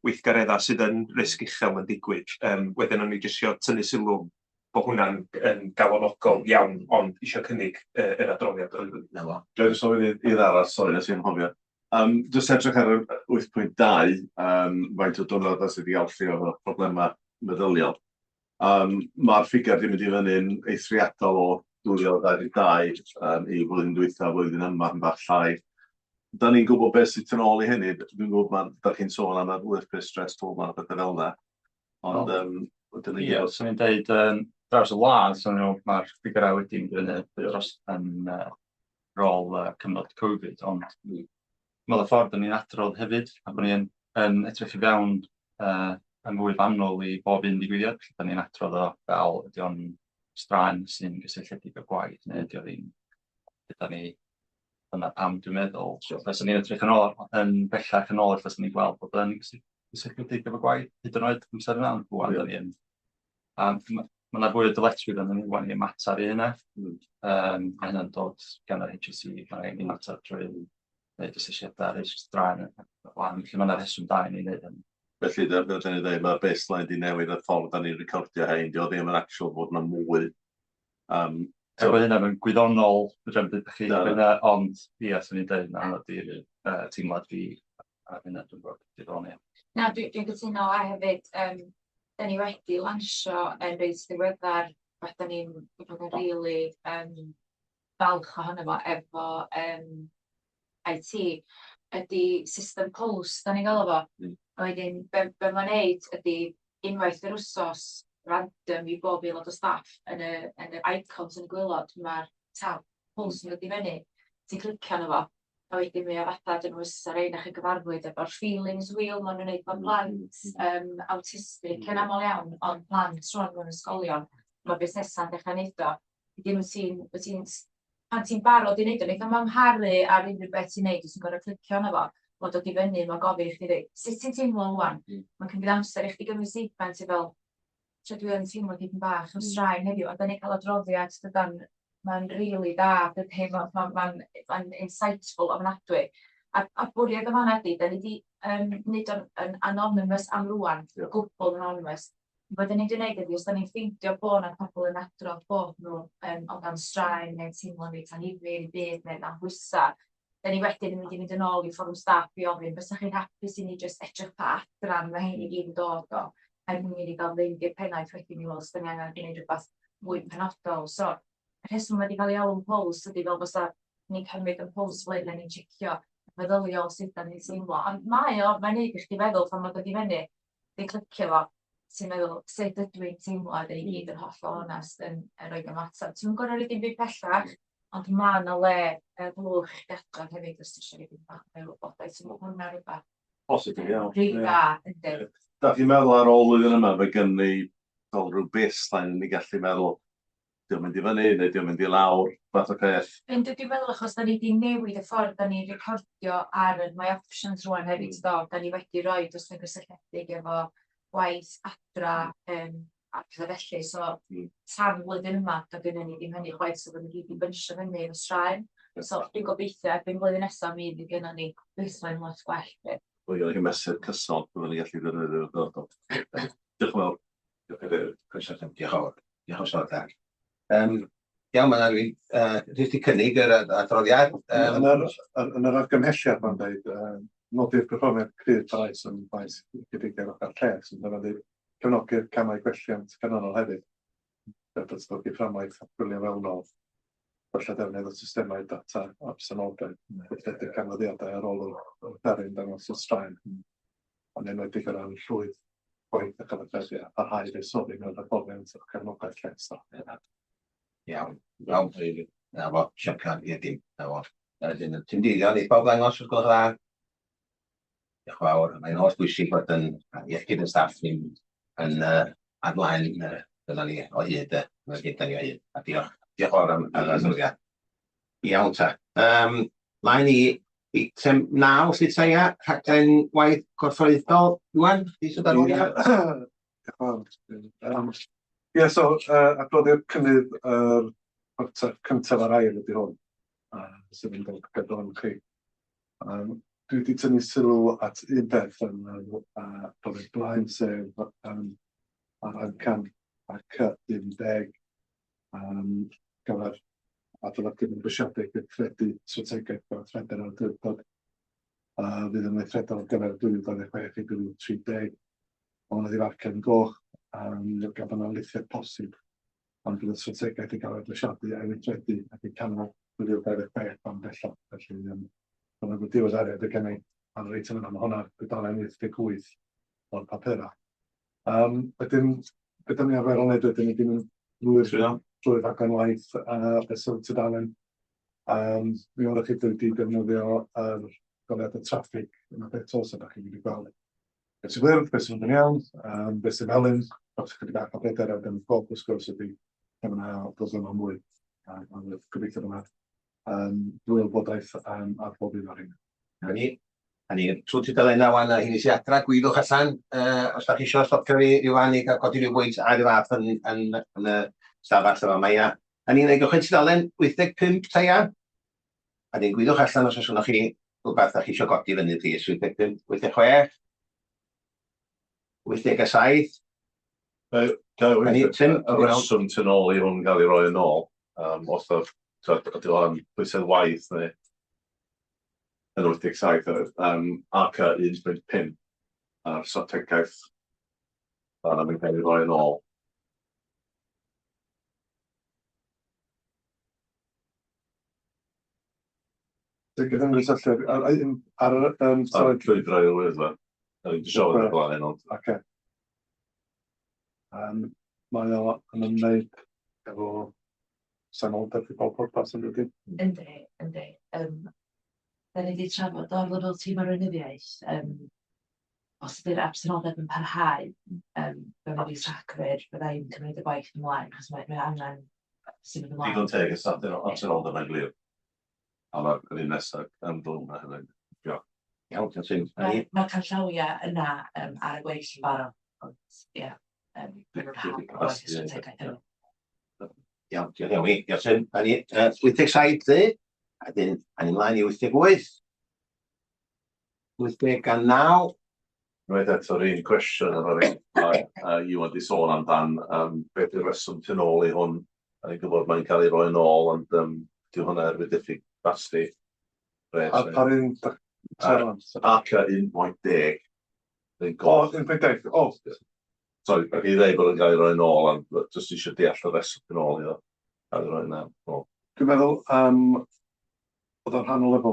weithgareddau sydd yn risg uchel yn digwydd. Wedyn o'n i jyst isio tynnu sylw bod hwnna'n yn galonogol iawn, ond isio cynnig yr adroddiad. Na fo. Dwi'n jyst ofyn i arall, sori, nes i'n anghofio. Um, jyst edrych ar y 8.2, um, faint o diwrnodau sydd wedi cael llio efo problemau meddyliol. Um, Mae'r ffigur wedi mynd i fyny'n eithriadol o 2022 um, i flwyddyn dwytha, flwyddyn yma yn bach llai. Da ni'n gwybod beth sydd tu ôl i hynny. Dwi'n gwybod ma, da chi'n sôn am yr workplace stress tool a bethau fel yna. Ond, um, ydyn ni'n Ie, swn i'n deud, um, draws y wlad, so mae'r ffigurau wedi mynd i fyny dros yn uh, rôl uh, cyfnod Covid, ond dwi'n meddwl y ffordd ni'n adrodd hefyd, a bod ni'n yn edrych i fewn uh, yn fwy fanwl i bob un digwyddiad, felly da ni'n adrodd o fel ydy o'n straen sy'n gysylltiedig â gwaith, neu ydy o ddim. Gyda ni, dyna pam dwi'n meddwl, so, os ni'n edrych yn ôl, yn bellach yn ôl, lle ni'n gweld bod yn gysylltiedig efo gwaith, hyd yn oed amser yna, ond rwan da ni yn. A ma' 'na fwy o dyletswydd arnon ni ŵan i ymateb i hynna. Yym ma' hynna'n dod gan yr HSE, ma' raid ni ymateb drwy wneud asesiadau risg straen ac yn y blaen, felly ma' 'na rheswm da i ni wneud hynny. Felly, fel dan ni'n dweud, mae'r baseline 'di newid y ffordd dan ni'n recordio hein, 'di o ddim yn actual fod 'na mwy. Um, so... Er bod hynna yn gwyddonol, fedra i'm deud chi hynna, ond ia, 'swn i'n deud na hwnna 'di'r uh, teimlad fi ar hynna, dwi'n gwybod, diddorol, ia. Na, dwi'n dwi cytuno a hefyd, um, da ni wedi lansio yn reit ddiweddar, beth da ni'n bod yn rili um, falch ohono fo efo um, IT, ydy system Pulse, da ni'n galw fo. A wedyn, be, be mae'n neud ydy unwaith yr wsos, random i bob aelod o staff yn y, yn yr icons yn y gwaelod, mae'r tab Pulse yn dod i fyny. Ti'n clicio arno fo, a wedyn mae o fatha, dyn nhw os oes rhai o'ch chi'n gyfarwydd efo'r feelings wheel maen nhw'n wneud efo plant um, autistic yn aml iawn, ond plant rwan mewn ysgolion, mae busnesau'n dechrau wneud o. Wedyn wyt ti'n, wyt ti'n, pan ti'n barod i wneud o, wneud o'm amharu ar unrhyw beth ti'n wneud, wyt ti'n gorfod clicio arno fo, mae'n dod i fyny, mae'n gofyn i chdi ddeud, sut ti'n teimlo ŵan? Mae'n cymryd amser i chdi gymryd seibiant, ti fel, tra dwi yn teimlo dipyn bach o straen heddiw, a 'dan ni'n cael adroddiad dydan, mae'n rili da, dydi, ma'n ma' ma'n ma'n insightful ofnadwy. A a bwriad yn fan'na ydi, 'dan ni 'di yym wneud o'n yn anonymous am rŵan, gwbl anonymous. Be 'dan ni 'di wneud ydi, os 'dan ni'n ffeindio bod 'na pobl yn adrodd bod nhw yym o dan straen neu'n teimlo'n reit annifyr i byd neu dan bwysa', 'dan ni wedyn yn mynd i fynd yn ôl i fforwm staff i ofyn fysach chi'n hapus i ni jyst edrych pa adran ma' hein i gyd yn dod o, er mwyn i ni gael fynd i'r pennaeth wedyn i weld os 'dan ni angen gwneud rhywbeth mwy penodol. So y rheswm mae 'di cael ei alw'n pulse ydy fel fysa ni'n cymryd yn pulse fel hyn a ni'n checio meddyliol sut 'dan ni'n teimlo. Ond mae o, mae'n neud i chdi feddwl pan ma'n dod i fyny, ti'n clicio fo, ti'n meddwl sut ydw i'n teimlo, a 'dan ni gyd yn hollol onest yn yn roid ymateb. Ti'm yn gorfod rhoi dim byd pellach, ond ma' 'na le yy blwch i adrodd hefyd os ti isio rhoi dipyn bach mwy o wybodaeth, so ma' hwnna'n rwbath Positif iawn. Rili dda, yndi. Da chi'n meddwl ar ôl blwyddyn yma, fe gynnu ni fel rhyw baseline ni gallu meddwl, dio'n mynd i fyny neu dio'n mynd i lawr, fath o peth. Yndw, dwi'n meddwl achos da ni 'di newid y ffordd da ni'n recordio ar yr My Options rŵan hefyd do, da ni wedi roid os mae'n gysylltiedig efo gwaith adra yym a petha felly, so tan flwyddyn yma doedd gynnon ni ddim hynny chwaith, so oedden ni gyd 'di bynsio fyny efo straen. So dwi'n gobeithio erbyn blwyddyn nesa mi fydd gynnon ni baseline lot gwell 'lly. Mae gennych chi mesur cyson byddwn ni'n gallu ddefnyddio yn y dyfodol. Diolch yn fawr. Diolch Cadeirydd. Croeso Tim, diolch yn fawr. Diolch am sôn Dad. Um, iawn, mae yna rhywun uh, rhywun wedi cynnig yr adroddiad. Um, yn, yr, yn yr argymhelliad mae'n dweud, uh, nodi'r perfformiad cryf parhaus yn faes iechyd a lles, ond dyna dweud cefnogi'r camau gwelliant canlynol hefyd, sef datblygu fframwaith archwilio fewnol, gwella defnydd o systemau data absenoldeb, gweithredu canfyddiadau arolwg offeryn dangos y straen, yn enwedig o ran llwyth gwaith a chyfathrebu a pharhau i fuddsoddi mewn hyfforddiant a chefnogaeth lles staff. Iawn, iawn, na fo, champion i'r dim, na fo. Ti'n deilio, neith bawb ddangos os gwelwch dda? Diolch yn fawr. Mae'n holl bwysig bod yn iechyd yn staff ni'n yn uh, ar flaen uh, dyna ni o hyd, uh, dyna gyda ni o hyd. A diolch, diolch yn fawr am yr adroddiad. Iawn ta. Um, mlaen i eitem 9, sydd ta ia, rhaglen waith corfforaethol, Iwan, di eisiau darllen? Ie, so uh, adroddiad cynnydd yr chwarter cyntaf a'r ail ydy hwn, uh, sydd yn dod gyda chi. Um, dwi wedi tynnu sylw at un peth yn yr uh, adroddiad blaen, sef um, ar amcan ac 11 um, gyfer adolygu mabwysiadu gweithredu strategaeth gyfathrebu'r awdurdod. fydd yn weithredol ar gyfer 2026 i 2030. Mae hwnna wedi farcio yn goch, gan bod yna lithiad posib, ond bydd y strategaeth yn cael ei fabwysiadu a'i weithredu ac yn canol 2026 fan bellach. Felly, dyna bod diweddariad y gennau ar yr eitem yna. Mae hwnna ar dudalen 88 o'r papurau. Wedyn, be dan ni arferol wneud wedyn ydy mynd drwy'r drwy rhaglen waith a fesul tudalen. Mi oeddech chi wedi defnyddio yr goleuadau traffig yma eto, so dach chi'n mynd i gweld beth sy'n wyrdd, beth sy'n mynd yn iawn, beth sy'n felyn, os chydig bach o bryder, a wedyn y ffocws wrth gwrs ydy lle mae yna broblemau mwy. A gobeithio bod yna fwy o wybodaeth ar bob un o'r rheina. Na ni. A ni trwy tudalennau wan a hynny sy'n adra, gwyddwch allan os da chi eisiau stopio fi rhyw fan i gael codi rhyw bwynt a rhyw fath yn, yn, yn y stafell yma. Mae ia. A ni'n ei gychwyn tudalen 85 ta ia. A ni'n gwyddwch allan os oes chi rhywbeth da chi eisiau godi fyny, plîs. 85, 86, 87. Ga i weud y rheswm tu nôl i hwn gael ei roi yn ôl, os oedd, tibod, ydy o'n pwysedd waith neu yn 87, AC 1.5 a'r strategaeth fan'na mae'n cael ei roi yn ôl. Gyda ni cysylltiad ar ar ar Ar llwybrau yr Wyddfa. Da ni 'di siarad o'r blaen ond... Ocê. Mae o yn ymwneud efo presenoldeb i bob pwrpas yn dydi? Yndi, yndi. Da ni 'di trafod o'r lefel tîm arweinyddiaeth, os ydy'r absenoldeb yn parhau, fewn fis Rhagfyr, fydda i'n cymryd y gwaith ymlaen, achos mae angen symud ymlaen. Digon teg, y absenoldeb yn glir. A mae'r yr un nesaf yn ddwl yna hefyd. Diolch. Iawn, diolch Tim. Mae'r canllawiau yna ar y gweill yn barod, ond ie, maen nhw'n rhan o waith y strategaeth hefyd. Iawn, diolch iawn i. Diolch Tim. Da ni 87 ddi, a dyn, a ni mlaen i 88. 89. Unwaith eto'r un cwestiwn efo fi, mae Iwan 'di sôn amdan beth yw'r rheswm tu nôl i hwn. Da ni'n gwybod mae'n cael ei roi yn ôl, ond dyw hwnna oherwydd diffyg capasiti. Ar pa un dach chi'n sôn am? AC 1.10. O, 1.10, o! Sori, ac i ddweud bod o'n cael ei roi yn ôl, ond jyst eisiau deall y rheswm tu nôl iddo cael ei roi yna ôl. Dwi'n meddwl bod o'n rhannol efo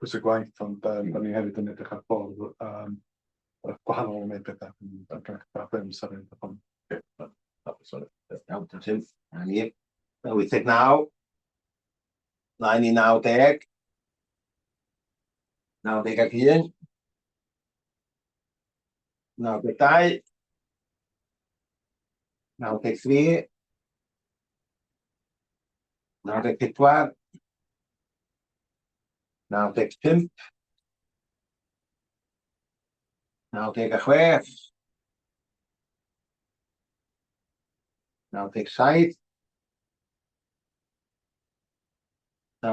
pwysau gwaith, ond da ni hefyd yn edrych ar ffordd gwahanol o wneud pethau yn cael bach o amser i hwn. Iawn, diolch Tim. Na ni. 89. Mlaen i 90. 91. 92. 93. 94. 95, 96,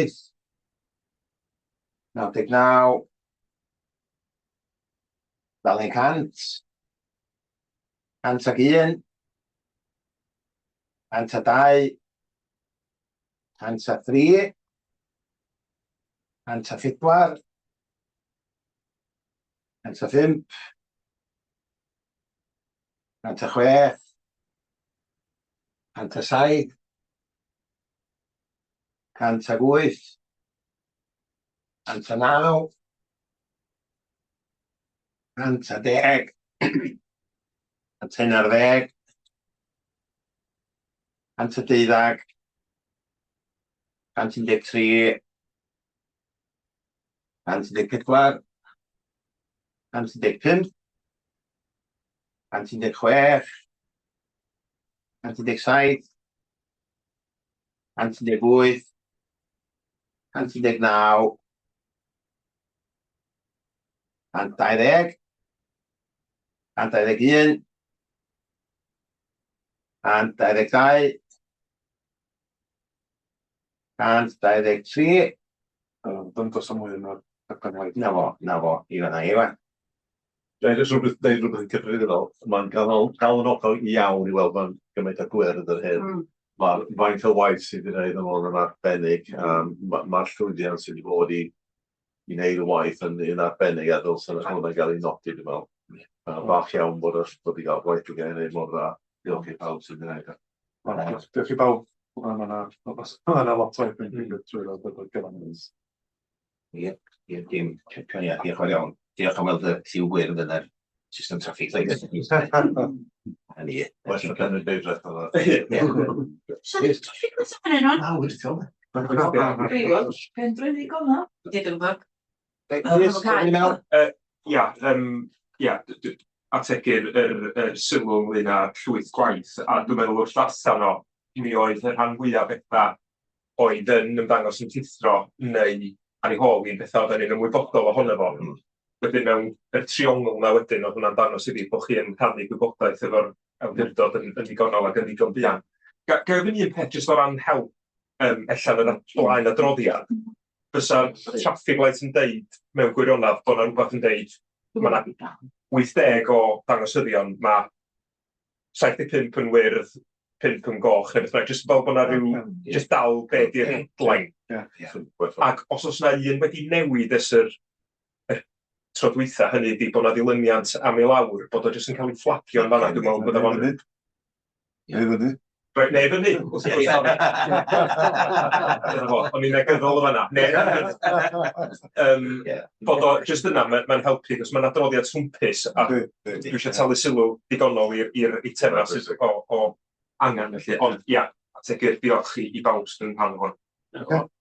97, 98, 99, 200, 101, 102, 103, 104, 105, 106, 107, 108, 109, 110, 111, 112, 113, 114, 115, 116, 117, 118, 119, 120, 121, 122, 123. Dwi'n dos am mwy yn o'r rhaglen. Na fo, na fo, i fanna, i fan. Ga i jyst rhywbeth, deud rhywbeth yn cyffredinol, mae'n galonogol iawn i weld mae'n gymaint o gwyrdd yr hyn. Mae'r faint o waith sydd wedi gwneud yn ôl yn arbennig, mae'r llwyddiant sydd wedi bod i i wneud y waith yn yn arbennig a ddylse hwnna gael ei nodi, dwi'n meddwl. Falch iawn bod y bod i gael gwaith wedi cael ei wneud mor dda. Diolch i pawb sydd wedi gwneud e. Diolch i bawb. Mae yna ma 'na lot o waith yn digwydd trwy'r awdurdod gyfan. Ie, ie, dim champion, ia, diolch yn fawr iawn. Diolch am weld y lliw gwyrdd yn yr system traffic lights. Na ni. Well na Penrhyndeudraeth oedd o. Sorry, traffic lights yn hynny Na, wir ti o'n. Pendryn ddigon na. Did yn fawr. Rhys, o'n i'n meddwl? Ia, ia, ategu'r yr, yr sylw ynglyn â llwyth gwaith, a dwi'n meddwl wrth ddarllen o, mi oedd y rhan fwyaf bethau oedd yn ymddangos yn llithro neu ar ei hôl hi'n bethau oedden ni'n ymwybodol ohono fo. Wedyn mewn y triongl 'na wedyn, oedd hwnna'n dangos i fi bod chi yn rhannu gwybodaeth efo'r awdurdod yn yn ddigonol ac yn ddigon buan. Ga i ofyn un peth jyst o ran help ella yn yr blaen adroddiad? Fysa'r traffic light yn deud mewn gwirionedd bod 'na rywbeth yn deud ma' 'na 80 o ddangosyddion, ma' 75 yn wyrdd, 5 yn goch neu beth bynnag, jyst fel bod 'na ryw, jyst dal be 'di'r headline. Ac os oes 'na un wedi newid ers yr, yr tro dwytha, hynny ydi bod 'na ddilyniant am i lawr, bod o jyst yn cael ei fflagio yn fan'na, dwi'n meddwl bydda fo'n... Neu fyny. Reit, neu fyny, wrth gwrs. Dyna fo, o'n i'n negyddol yn fan'na. Neu fyny. Bod o jyst yna, mae'n ma helpu, cos mae'n adroddiad swmpus, a dwi eisiau talu sylw digonol i'r eitemau sydd o angen felly. Ond ia, ategu'r diolch i bawb sydd yn rhan o hwn.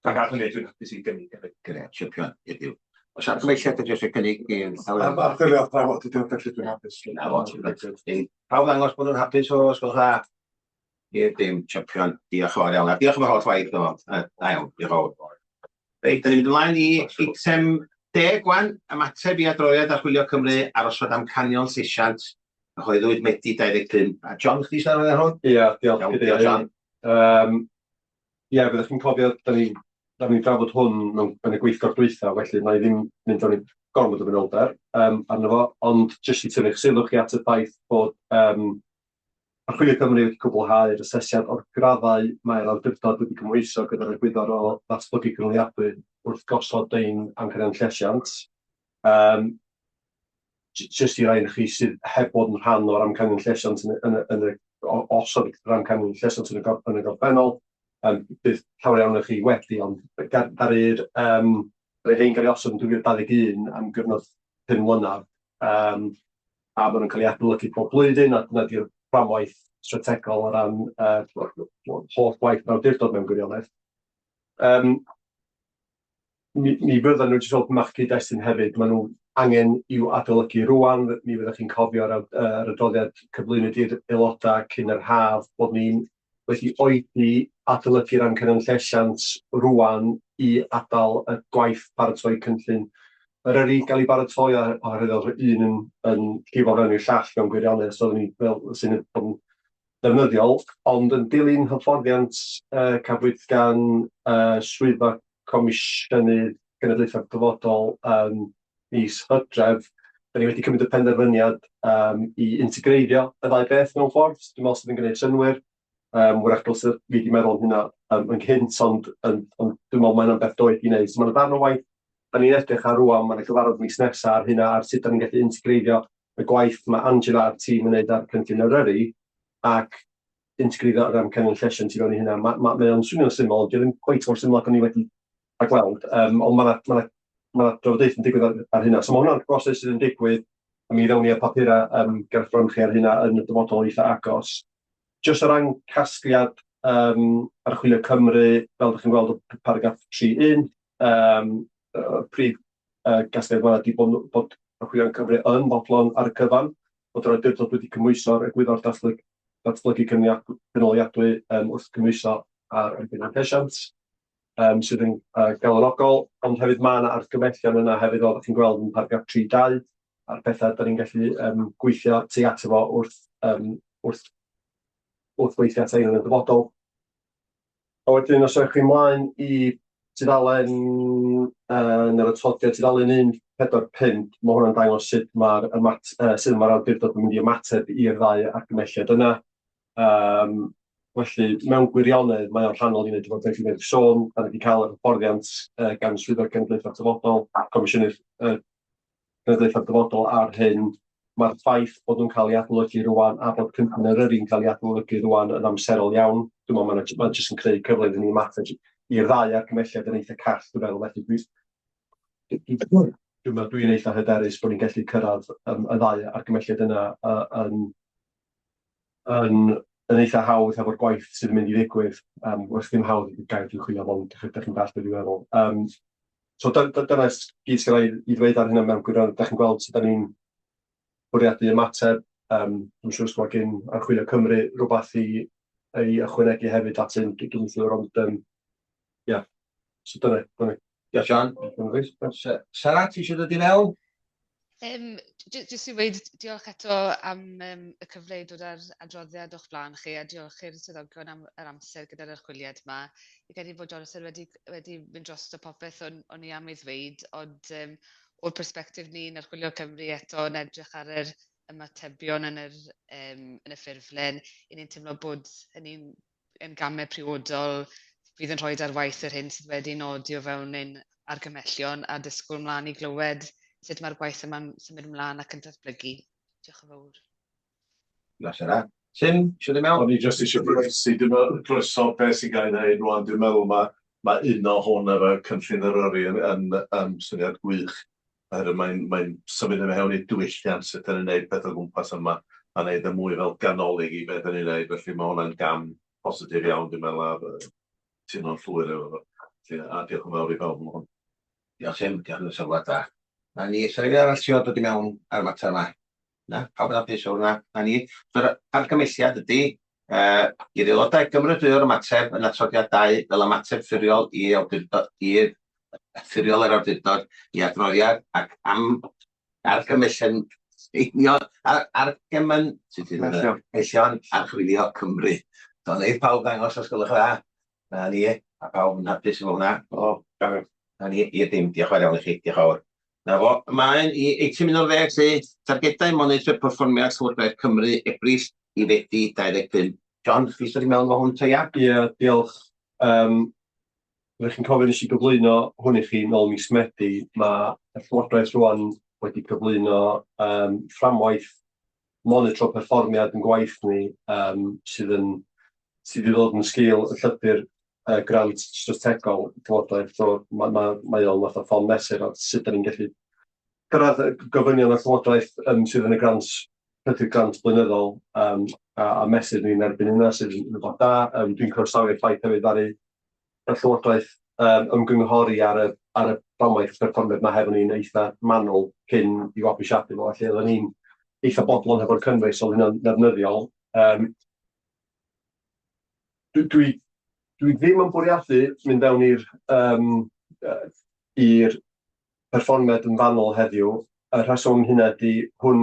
Ac ar hynny, dwi'n hapus i gynnig hefyd. Grêt, champion, i'r Duw. Os argymhelliad ydy eisiau cynnig i'r llawer. Am archwilio athrawon, dydy o'n felly dwi'n hapus. Na fo, ti'n reit. Pawb ddangos bod nhw'n hapus o os gwelwch dda. I'r dim, champion, diolch yn fawr iawn. A diolch am yr holl waith o. Da iawn, diolch yn fawr. Reit, da ni'n mynd ymlaen i eitem 10 wan, ymateb i adroddiad Archwilio Cymru ar osod amcanion llesiant, cyhoeddwyd Medi 25. A John, chdi sy'n arwain ar hwn? Ia, diolch. Iawn, diolch John. Ie, fyddwch chi'n cofio, da ni, da ni'n drafod hwn mewn, yn y gweithgor dwytha, felly na i ddim mynd fewn i gormod o fanylder arno fo, ond jyst i tynnu'ch sylw chi at y ffaith bod Archwilio Cymru wedi cwblhau'r asesiad o'r graddau mae'r awdurdod wedi cymhwyso gyda'r egwyddor o ddatblygu cynaliadwy wrth gosod ein amcanion llesiant. Jyst i rai ohonoch chi sydd heb bod yn rhan o'r amcanion llesiant yn y, yn y, yn y osod yr amcanion llesiant yn y, yn y gorffennol, bydd llawer iawn o chi wedi, ond ddaru'r hein gael ei osod yn 2021 am gyfnod 5 mlynedd, a maen nhw'n cael ei adolygu pob blwyddyn, a dyna di'r fframwaith strategol o ran holl gwaith yr awdurdod mewn gwirionedd. Mi fyddan nhw, jyst fel mach cyd-destun hefyd, maen nhw angen i'w adolygu rŵan. Mi fyddwch chi'n cofio yr adroddiad cyflwynwyd i'r aelodau cyn yr haf bod ni'n wedi oedi adolygu'r amcanion llesiant rŵan i adael y gwaith paratoi cynllun Eryri gael ei baratoi, oherwydd oedd un yn llifo fewn i'r llall mewn gwirionedd, so oedden ni fel sy'n bod yn ddefnyddiol, ond yn dilyn hyfforddiant cafwyd gan Swyddfa Comisiynydd Cenedlaethau'r Dyfodol ym mis Hydref, da ni wedi cymryd y penderfyniad i integreiddio y ddau beth mewn ffordd, dwi'n meddwl sydd yn gwneud synnwyr. Wrach dylse fi wedi meddwl am hynna yn gynt, ond dwi'n meddwl mae hynna'n beth doeth i wneud. So mae 'na ddarn o waith da ni'n edrych ar rŵan, mae 'na gyfarfod mis nesaf ar hynna, ar sut da ni'n gallu integreiddio y gwaith mae Angela a'r tîm yn wneud ar cynllun Eryri, ac integreiddio yr amcanion llesiant i fewn i hynna. Mae o'n swnio'n syml, ond 'di o ddim cweit mor syml ag o'n i wedi rhagweld, ond mae 'na ma 'na, ma 'na drafodaeth yn digwydd ar hynna. So mae hwnna'n broses sydd yn digwydd, a mi ddown ni â'r papurau gerbron chi ar hynna yn y dyfodol eitha agos. Jyst o ran casgliad Archwilio Cymru, fel ydych chi'n gweld o paragraff 3.1, y prif gasgliad fan'na ydy bod Archwilio Cymru yn fodlon ar y cyfan, bod yr awdurdod wedi cymhwyso'r egwyddor datblygu cynaliadwy wrth gymhwyso ar amcanion llesiant, sydd yn galonogol, ond hefyd mae yna argymhellion yna hefyd, fel ydych chi'n gweld yn paragraff 3.2, a'r pethau da ni'n gallu gweithio tuag ato fo wrth weithio at ein yn y dyfodol. A wedyn os ewch chi mlaen i tudalen yn yr atodiad, tudalen 145, mae hwnna'n dangos sut mae'r awdurdod yn mynd i ymateb i'r ddau argymhelliad yna. Felly, mewn gwirionedd, mae o'n rhannol i wneud efo beth dwi'n sôn. Da ni wedi cael yr hyfforddiant gan Swyddog Cenedlaethau'r Dyfodol, Comisiynydd Cenedlaethau'r Dyfodol ar hyn. Mae'r ffaith bod nhw'n cael ei adolygu rwan a bod cynllun Eryri'n cael ei adolygu rwan yn amserol iawn. Dwi'n meddwl mae'n ma jyst yn creu cyfle iddyn ni ymateb i'r ddau argymhelliad yn eitha call, dwi'n meddwl. Felly dwi'n meddwl dwi'n eitha hyderus bod ni'n gallu cyrraedd y ddau argymhelliad yna yn eitha hawdd hefo'r gwaith sydd yn mynd i ddigwydd. Wrth ddim hawdd ydy'r gair dwi'n chwilio am, ond dach chi'n dallt beth dwi'n meddwl. So dyna gyd sydd i ddweud ar hynna mewn gwirionedd. Dach chi'n gweld sut da ni'n bwriadu ymateb. Dwi'n siŵr os mae gen Archwilio Cymru rhywbeth i ei ychwanegu hefyd at hyn, dwi'n siŵr, ond ia, so dyna. Diolch John. Sara, ti eisiau dod i mewn? Jyst i weud diolch eto am y cyfle i dod â'r adroddiad o'ch blaen chi a diolch i'r swyddogion am yr amser gyda'r archwiliad yma. Fi'n credu bod Jonathan wedi mynd drosto popeth o'n i am ei ddweud, ond o'r persbectif ni yn Archwilio Cymru eto yn edrych ar yr ymatebion yn y ffurflen, 'y ni'n teimlo bod hynny'n yn gamau priodol fydd yn rhoi ar waith yr hyn sydd wedi nodi o fewn ein argymhellion a disgwyl mlaen i glywed sut mae'r gwaith yma'n symud ymlaen ac yn datblygu. Diolch yn fawr. Diolch Sara. Tim, eisiau dod mewn? O'n i jyst eisiau groesi, dwi'n meddwl, groeso beth sy'n cael ei wneud rwan, dwi'n meddwl mae uno hwn efo cynllun Eryri yn syniad gwych. Oherwydd mae'n symud i mewn i diwylliant sut dan ni'n neud pethau o gwmpas yma a neud e mwy fel ganolig i beth dan ni'n neud, felly mae hwnna'n gam positif iawn dwi'n meddwl a cytuno'n llwyr efo fo. Felly, a diolch yn fawr i bawb am hwn. Diolch Tim, diolch am y sylwad da. Na ni, sa rhywun arall isio dod i mewn ar y mater yma? Na, pawb yn hapus o hwnna? Na ni. So'r argymhelliad ydy i'r aelodau gymeradwyo'r ymateb yn atodiad 2 fel ymateb ffurfiol i awdurdod i'r ffurfiol yr awdurdod i adroddiad ac am argymhellion union ar argymyn sut ydyn nhw? Argymhellion Archwilio Cymru. So wneith pawb ddangos os gwelwch yn dda. Na ni, a pawb yn hapus efo hwnna. O, da. Na ni, i'r dim, diolch yn fawr iawn i chi, diolch yn fawr. Na fo, ymlaen i eitem 11 lle, targedau monitro perfformiad Llywodraeth Cymru, Ebrill i Fedi 25. John, chi eisiau dod i mewn efo hwn ta ia? Ie, diolch. Rydych chi'n cofio nes i gyflwyno hwn i chi nôl mis Medi. Mae y Llywodraeth rwan wedi cyflwyno fframwaith monitro perfformiad yn gwaith ni sydd yn sydd i ddod yn sgil y llythyr grant strategol Llywodraeth. So mae o'n fath o ffon mesur o sut da ni'n gallu cyrraedd y gofynion y Llywodraeth sydd yn y grant, llythyr grant blynyddol, a mesur ni'n erbyn hynna sydd yn rhywbeth da. Dwi'n croesawu'r ffaith hefyd ddaru y Llywodraeth ymgynghori ar y fframwaith perfformiad 'ma hefo ni'n eitha manwl cyn i'w fabwysiadu fo, felly oedden ni'n eitha bodlon hefo'r cynnwys, oedd hynna'n ddefnyddiol. Dwi ddim yn bwriadu mynd fewn i'r perfformiad yn fanwl heddiw. Y rheswm am hynna ydy hwn,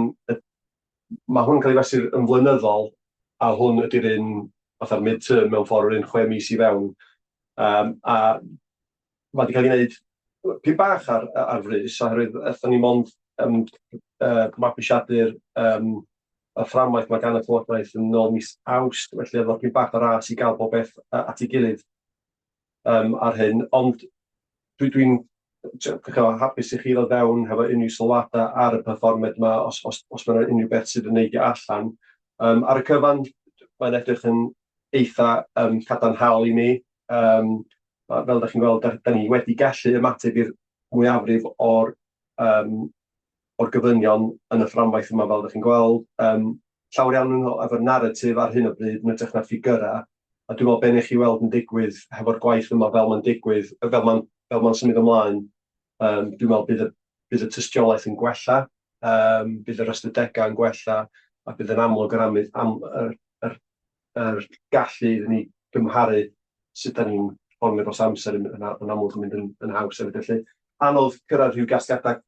mae hwn yn cael ei fesur yn flynyddol, a hwn ydy'r un fatha'r mid-term mewn ffordd, yr un 6 mis i fewn. A mae wedi cael ei wneud pyn bach ar frys, oherwydd aethon ni mond mabwysiadu'r y fframwaith mae gan y Llywodraeth yn ôl mis Awst, felly oedd o pyn bach o ras i gael bob beth at ei gilydd ar hyn. Ond dwi'n hapus i chi ddod fewn hefo unrhyw sylwadau ar y perfformiad yma, os mae yna unrhyw beth sydd yn neidio allan. Ar y cyfan, mae'n edrych yn eitha cadarnhaol i mi. Fel ydych chi'n gweld, da ni wedi gallu ymateb i'r mwyafrif o'r gofynion yn y fframwaith yma, fel ydych chi'n gweld. Llawer iawn yn efo'r narratif ar hyn o bryd yn hytrach na ffigyrau. A dwi'n meddwl be wnewch chi weld yn digwydd hefo'r gwaith yma fel mae'n digwydd, fel mae'n symud ymlaen, dwi'n meddwl bydd y tystiolaeth yn gwella, bydd yr ystadegau yn gwella, a bydd yn amlwg yr, am, am, yr, yr, yr gallu iddyn ni gymharu sut da ni'n perfformio dros amser yn amlwg yn mynd yn haws hefyd. Felly, anodd cyrraedd rhyw gasgliadau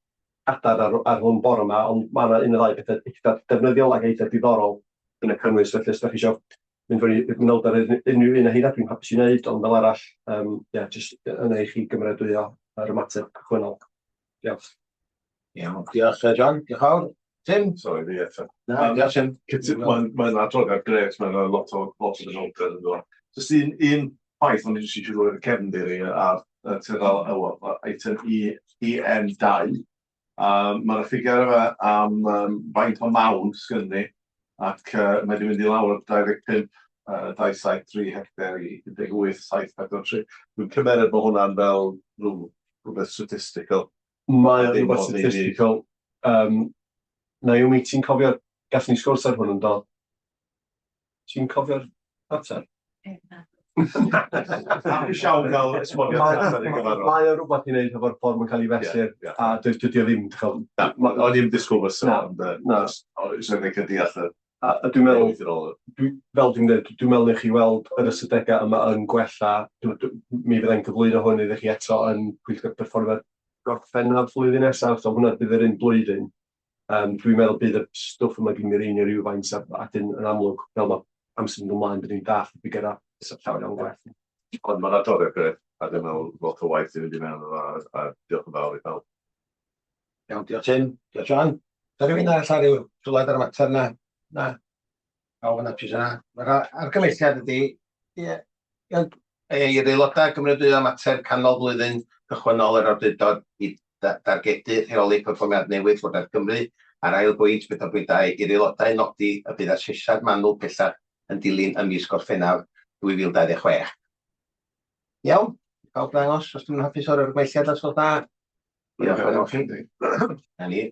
cadarn ar hwn bore yma, ond mae yna un o ddau bethau eitha defnyddiol ac eitha diddorol yn y cynnwys. Felly, os da chi eisiau mynd fyny i'r manylder unrhyw un o heina, dwi'n hapus i wneud, ond fel arall, yeah, jyst yna i chi gymeradwyo yr ymateb cychwynnol. Diolch. Iawn, diolch John, diolch fawr. Tim? Sori, fi eto. Na, diolch Tim. Mae'n mae adroddiad grêt, mae'n rhoi lot o lot o fanylder ynddo fo. Jyst un, un ffaith o'n i jyst eisiau rhoi y cefndir i ar tudal eitem E, EN2. Um, Mae'r ffigur yma am um, faint o mawn sgynny ni, ac uh, mae wedi mynd i lawr o 25, uh, 273 hectar i 18, 743. Dwi'n cymeryd bod hwnna'n fel rhyw, rhywbeth statistical. Mae o'n rhywbeth statistical. Um, Naomi, ti'n cofio, gathon ni sgwrs ar hwn yn do? Ti'n cofio'r ateb? Hapus iawn gael esboniad allan i'r gyfarfod. Mae o rhywbeth i wneud hefo'r ffordd mae'n cael ei fesur, a dydy o ddim, ti'n gwbod... Na, o'n i'm disgwyl fysa, ond na. Swn i'n licio deall y... A dwi'n meddwl, fel dwi'n dweud, dwi'n meddwl i chi weld yr ystadegau yma yn gwella, mi fyddai'n cyflwyno hwn iddo chi eto yn Pwyllgor Perfformiad Gorffennaf flwyddyn nesaf, so hwnna bydd yr un blwyddyn. Um, dwi'n meddwl bydd y stwff yma wedi mireinio rhywfaint a, a dyn yn amlwg, fel mae amser yn mynd ymlaen, bydd ni'n dallt y ffigurau llawer iawn gwell. Ond mae'n adroddiad grêt, a dwi'n meddwl lot o waith i fynd i mewn iddo fo, a, a diolch yn fawr i pawb. Iawn, diolch Tim. Diolch John. Da rhywun arall ar ryw sylwad ar y mater na? Na. Pawb yn hapus yna. Mae'r argymhelliad ydy, ie, i'r aelodau gymeradwyo mater canol blwyddyn cychwynnol yr awdurdod i dargedu rheoli perfformiad newydd Llywodraeth Cymru a'r ail bwynt, 4.2, i'r aelodau nodi y bydd asesiad manwl pellach yn dilyn ym mis Gorffennaf 2026. Iawn, pawb ddangos os dyn nhw'n hapus o'r argymhelliad os gwelwch dda. Diolch yn fawr chi. Na ni.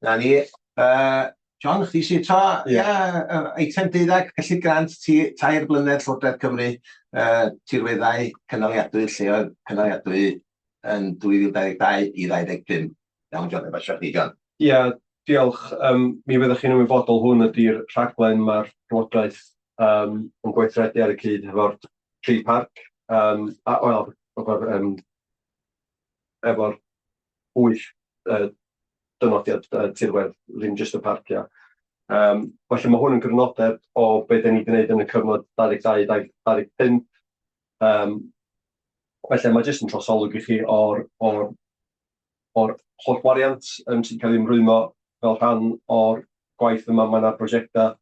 Na ni. Uh, John, chdi sydd to, ia, yeah, eitem deuddag, cyllid grant, ti, tair blynedd Llywodraeth Cymru, uh, tirweddau cynaliadwy, lleoedd cynaliadwy yn 2022 i 25. Iawn, John, efo chdi, John. Ie, yeah, diolch. Um, mi fyddwch chi'n ymwybodol hwn ydy'r rhaglen mae'r Llywodraeth um, yn gweithredu ar y cyd hefo'r tri parc. Um, a, wel, efo'r um, efo'r wyth uh, dynodiad uh, tirwedd, ddim jyst y parciau. Um, felly mae hwn yn grynodeb o beth da ni wedi gwneud yn y cyfnod 22-25. Um, felly mae jyst yn trosolwg i chi o'r, or, or holl wariant um, sy'n cael ei ymrwymo fel rhan o'r gwaith yma. Mae yna brosiectau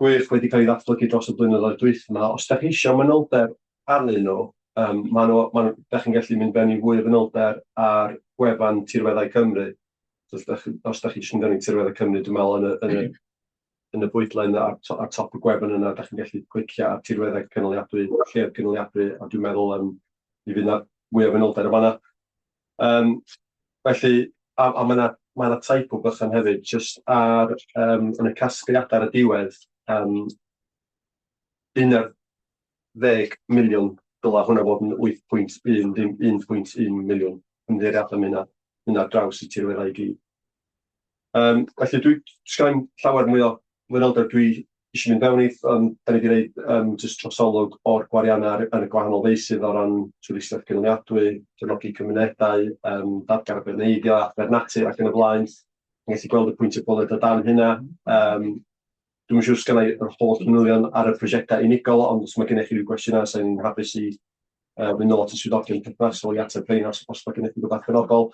gwych wedi cael ei ddatblygu dros y blynyddoedd dwytha 'ma. Os dach chi isio manylder arnyn nhw, yym ma' nhw, ma' nhw, dach chi'n gallu mynd fewn i fwy o fanylder ar gwefan Tirweddau Cymru. So os dach chi, os dach chi jyst yn mynd fewn i Tirweddau Cymru, dwi'n meddwl yn y, yn y, yn y bwydlen ar, to, ar top y gwefan yna, dach chi'n gallu clicio ar Tirweddau Cynaliadwy, Lleoedd Cynaliadwy, a dwi'n meddwl um, mi fydd yna mwy o fanylder yn fanna. Um, felly, a, a mae yna ma 'na typo bychan hefyd, jyst ar, um, yn y casgliadau ar y diwedd, um, 11 miliwn, dylai hwnna fod yn 8.1, ddim 1.1 miliwn. Ymddiheuriadau am hynna, hynna draws y tirweddau i gyd. Um, felly dwi, sgynna llawer mwy o fanylder dwi eisiau mynd fewn i, um, da ni wedi gwneud um, jyst trosolwg o'r gwariannau ar, ar y gwahanol feysydd o ran twristiaeth gynaliadwy, cefnogi cymunedau, um, dadgarboneiddio, adfer natur ac yn y blaen. Yn gallu gweld y pwyntiau bwled o dan hynna. Um, Dwi'm yn siŵr os gynna i yr holl manylion ar y prosiectau unigol, ond os mae gennych chi ryw gwestiynau, 'sa i'n hapus i uh, mynd nôl at y swyddogion perthnasol i ateb rheina os, os mae gennych chi rhywbeth penodol.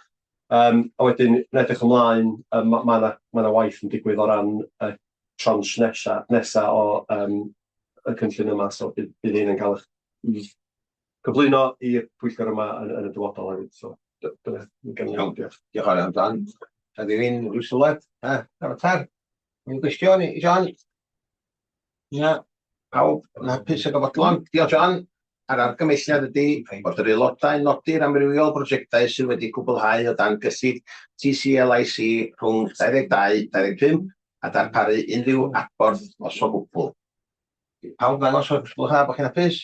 Um, a wedyn, yn edrych ymlaen, um, mae ma yna ma 'na waith yn digwydd o ran y tranche nesa, nesa o um, y cynllun yma, so bydd, bydd hyn yn cael eich cyflwyno i'r pwyllgor yma yn, yn y dyfodol hefyd. So, dyna, gen i. Diolch. Diolch yn fawr iawn, John. Ydy rhywun rhyw sylwad? Ha, Avatar? Unrhyw gwestiwn i John? Na, pawb yn hapus ac yn fodlon. Diolch John. A'r argymhelliad ydy bod yr aelodau nodi'r amrywiol brosiectau sydd wedi cwblhau o dan gyllid TCLIC rhwng 22-25 a darparu unrhyw adborth os o gwbl. Pawb ddangos o'r gwelwch dda bod chi'n hapus?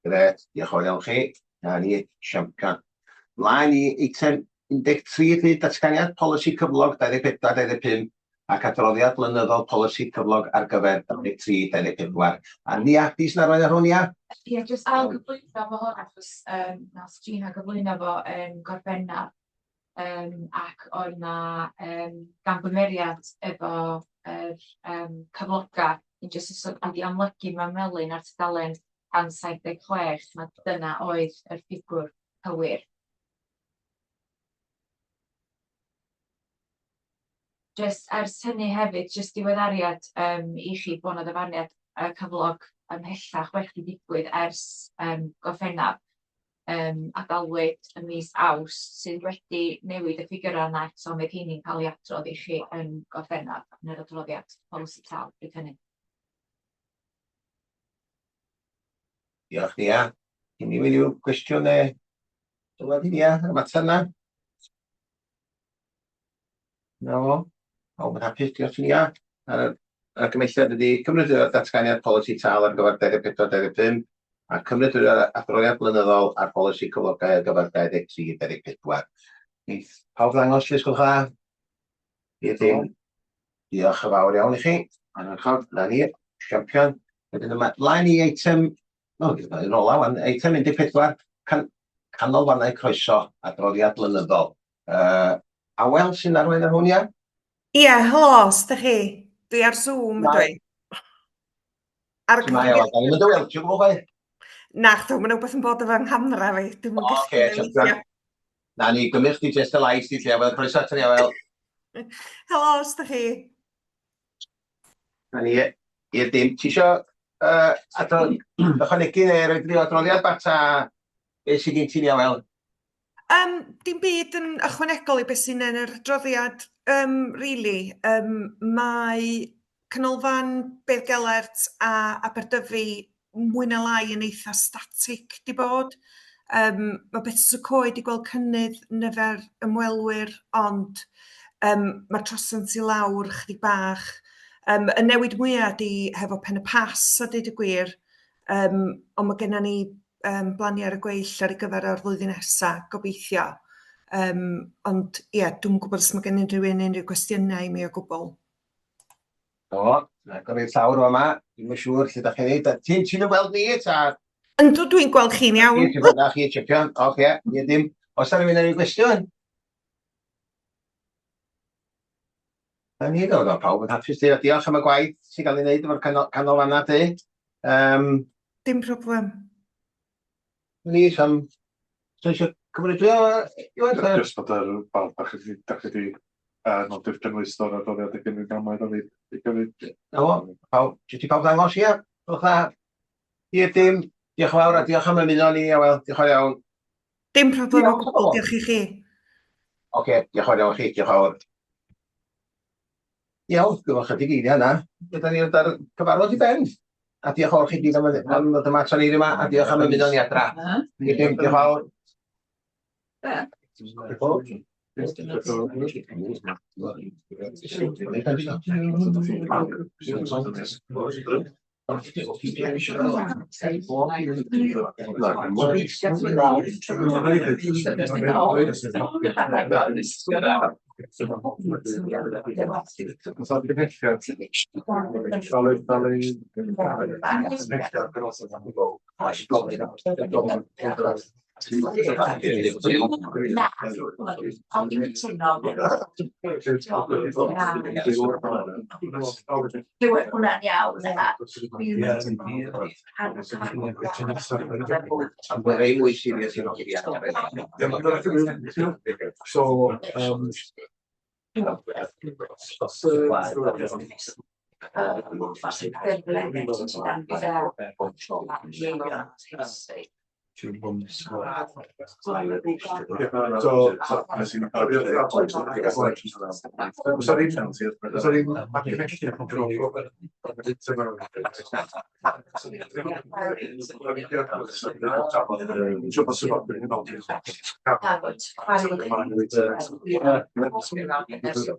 Grêt, diolch yn fawr iawn chi. Na ni, champion. Mlaen i eitem 13 rhyd datganiad polisi cyflog 24-25 ac adroddiad blynyddol polisi cyflog ar gyfer 23-24. A Nia, di sy'n arwain ar hwn, Nia? Ie, jyst ail gyflwyno fo hwn achos um, nath Gina gyflwyno fo yn Gorffennaf um, ac oedd 'na um, gamgymeriad efo yr um, cyflogau. Yn jyst os wedi amlygu mewn melyn ar tudalen 176, mae dyna oedd yr ffigwr cywir. Jyst ers hynny hefyd, jyst diweddariad yym i chi bo' 'na ddyfarniad cyflog ymhellach wedi digwydd ers yym Gorffennaf, yym a galwyd ym mis Awst, sydd wedi newid y ffigyra' yna eto, mi fydd rheini'n cael eu adrodd i chi yn Gorffennaf yn yr adroddiad polisi tâl bryd hynny. Diolch Nia. Unrhyw unrhyw gwestiwn neu sylwad i Nia ar y mater yna? Na fo. Pawb yn hapus, diolch i Nia. A'r argymhelliad ydy cymryd datganiad polisi tâl ar gyfer 24-25 a cymryd yr adroddiad blynyddol ar bolisi cyflogau ar gyfer 23-24. Neith pawb ddangos, llys gwelwch dda? I'r dim. Diolch yn fawr iawn i chi. Ardderchog. Na ni, champion. Wedyn yma, mlaen i eitem, o, yn ola wan, eitem 14, can, canolfannau croeso, adroddiad blynyddol. Awel sy'n arwain ar hwn, ia? Ie, helo, sut chi? Dwi ar Zoom ydw i. Ar y Mae Awel, da ni'n mynd o weld, ti'n gwybod beth? Na, chdo, mae'n rhywbeth yn bod efo nghamera fi. Dwi'n mynd gallu okay, Na ni, gymryd chdi jyst y lais di lle, Awel, croeso ato ni, Awel. Helo, sut chi? Na ni, i'r dim. Ti isio uh, adro, ychwanegu neu roi rhyw adroddiad bach ta beth sydd gen ti ni, Awel? Dim byd yn ychwanegol i beth sy'n yn yr adroddiad, really. Mae Canolfan Beddgelert a Aberdyfi mwy na lai yn eitha static 'di bod. Ma' Betws y Coed 'di gweld cynnydd nifer ymwelwyr, ond ma'r trosiant i lawr chydig bach. Y newid mwya 'di hefo Pen y Pass a deud y gwir, ond ma' genna ni blania ar y gweill ar ei gyfer o'r flwyddyn nesa, gobeithio. Ond ie, dwi'm yn gwybod os ma' gen unrhyw un unrhyw gwestiynau i mi o gwbl. Do, agor i'r llawr o yma. Dwi'm yn siŵr lle da chi'n neud. Ti'n ti weld ni ta? Yndw, dwi'n gweld chi'n iawn. Ti'n gweld chi, champion. Oce, okay, dim. Oes 'na rhywun unrhyw gwestiwn? Na ni, do, do, pawb yn hapus. Diolch am y gwaith sy'n cael ei wneud efo'r canolfannau, di. Dim problem. Ni, sam... So eisiau cymeradwyo, Iwan? Jyst bod yr fel, da chi di nodi'r cynnwys o'r adroddiad ac unrhyw gamau da ni i gymryd. Na fo, pawb, jyst i pawb ddangos, ia? Gwelwch dda. I'r dim, diolch yn fawr a diolch am ymuno ni, Awel, diolch yn fawr iawn. Dim problem o gwbl, diolch i chi. Oce, diolch yn fawr iawn chi, diolch yn fawr. Iawn, gyda chydig eiriau yna, gyda ni ar cyfarfod i ben. A diolch yn fawr chi gyd am ddod yma ato ni yma, a diolch am ymuno ni adra. Diolch yn fawr. Rei mwy serious i So, So,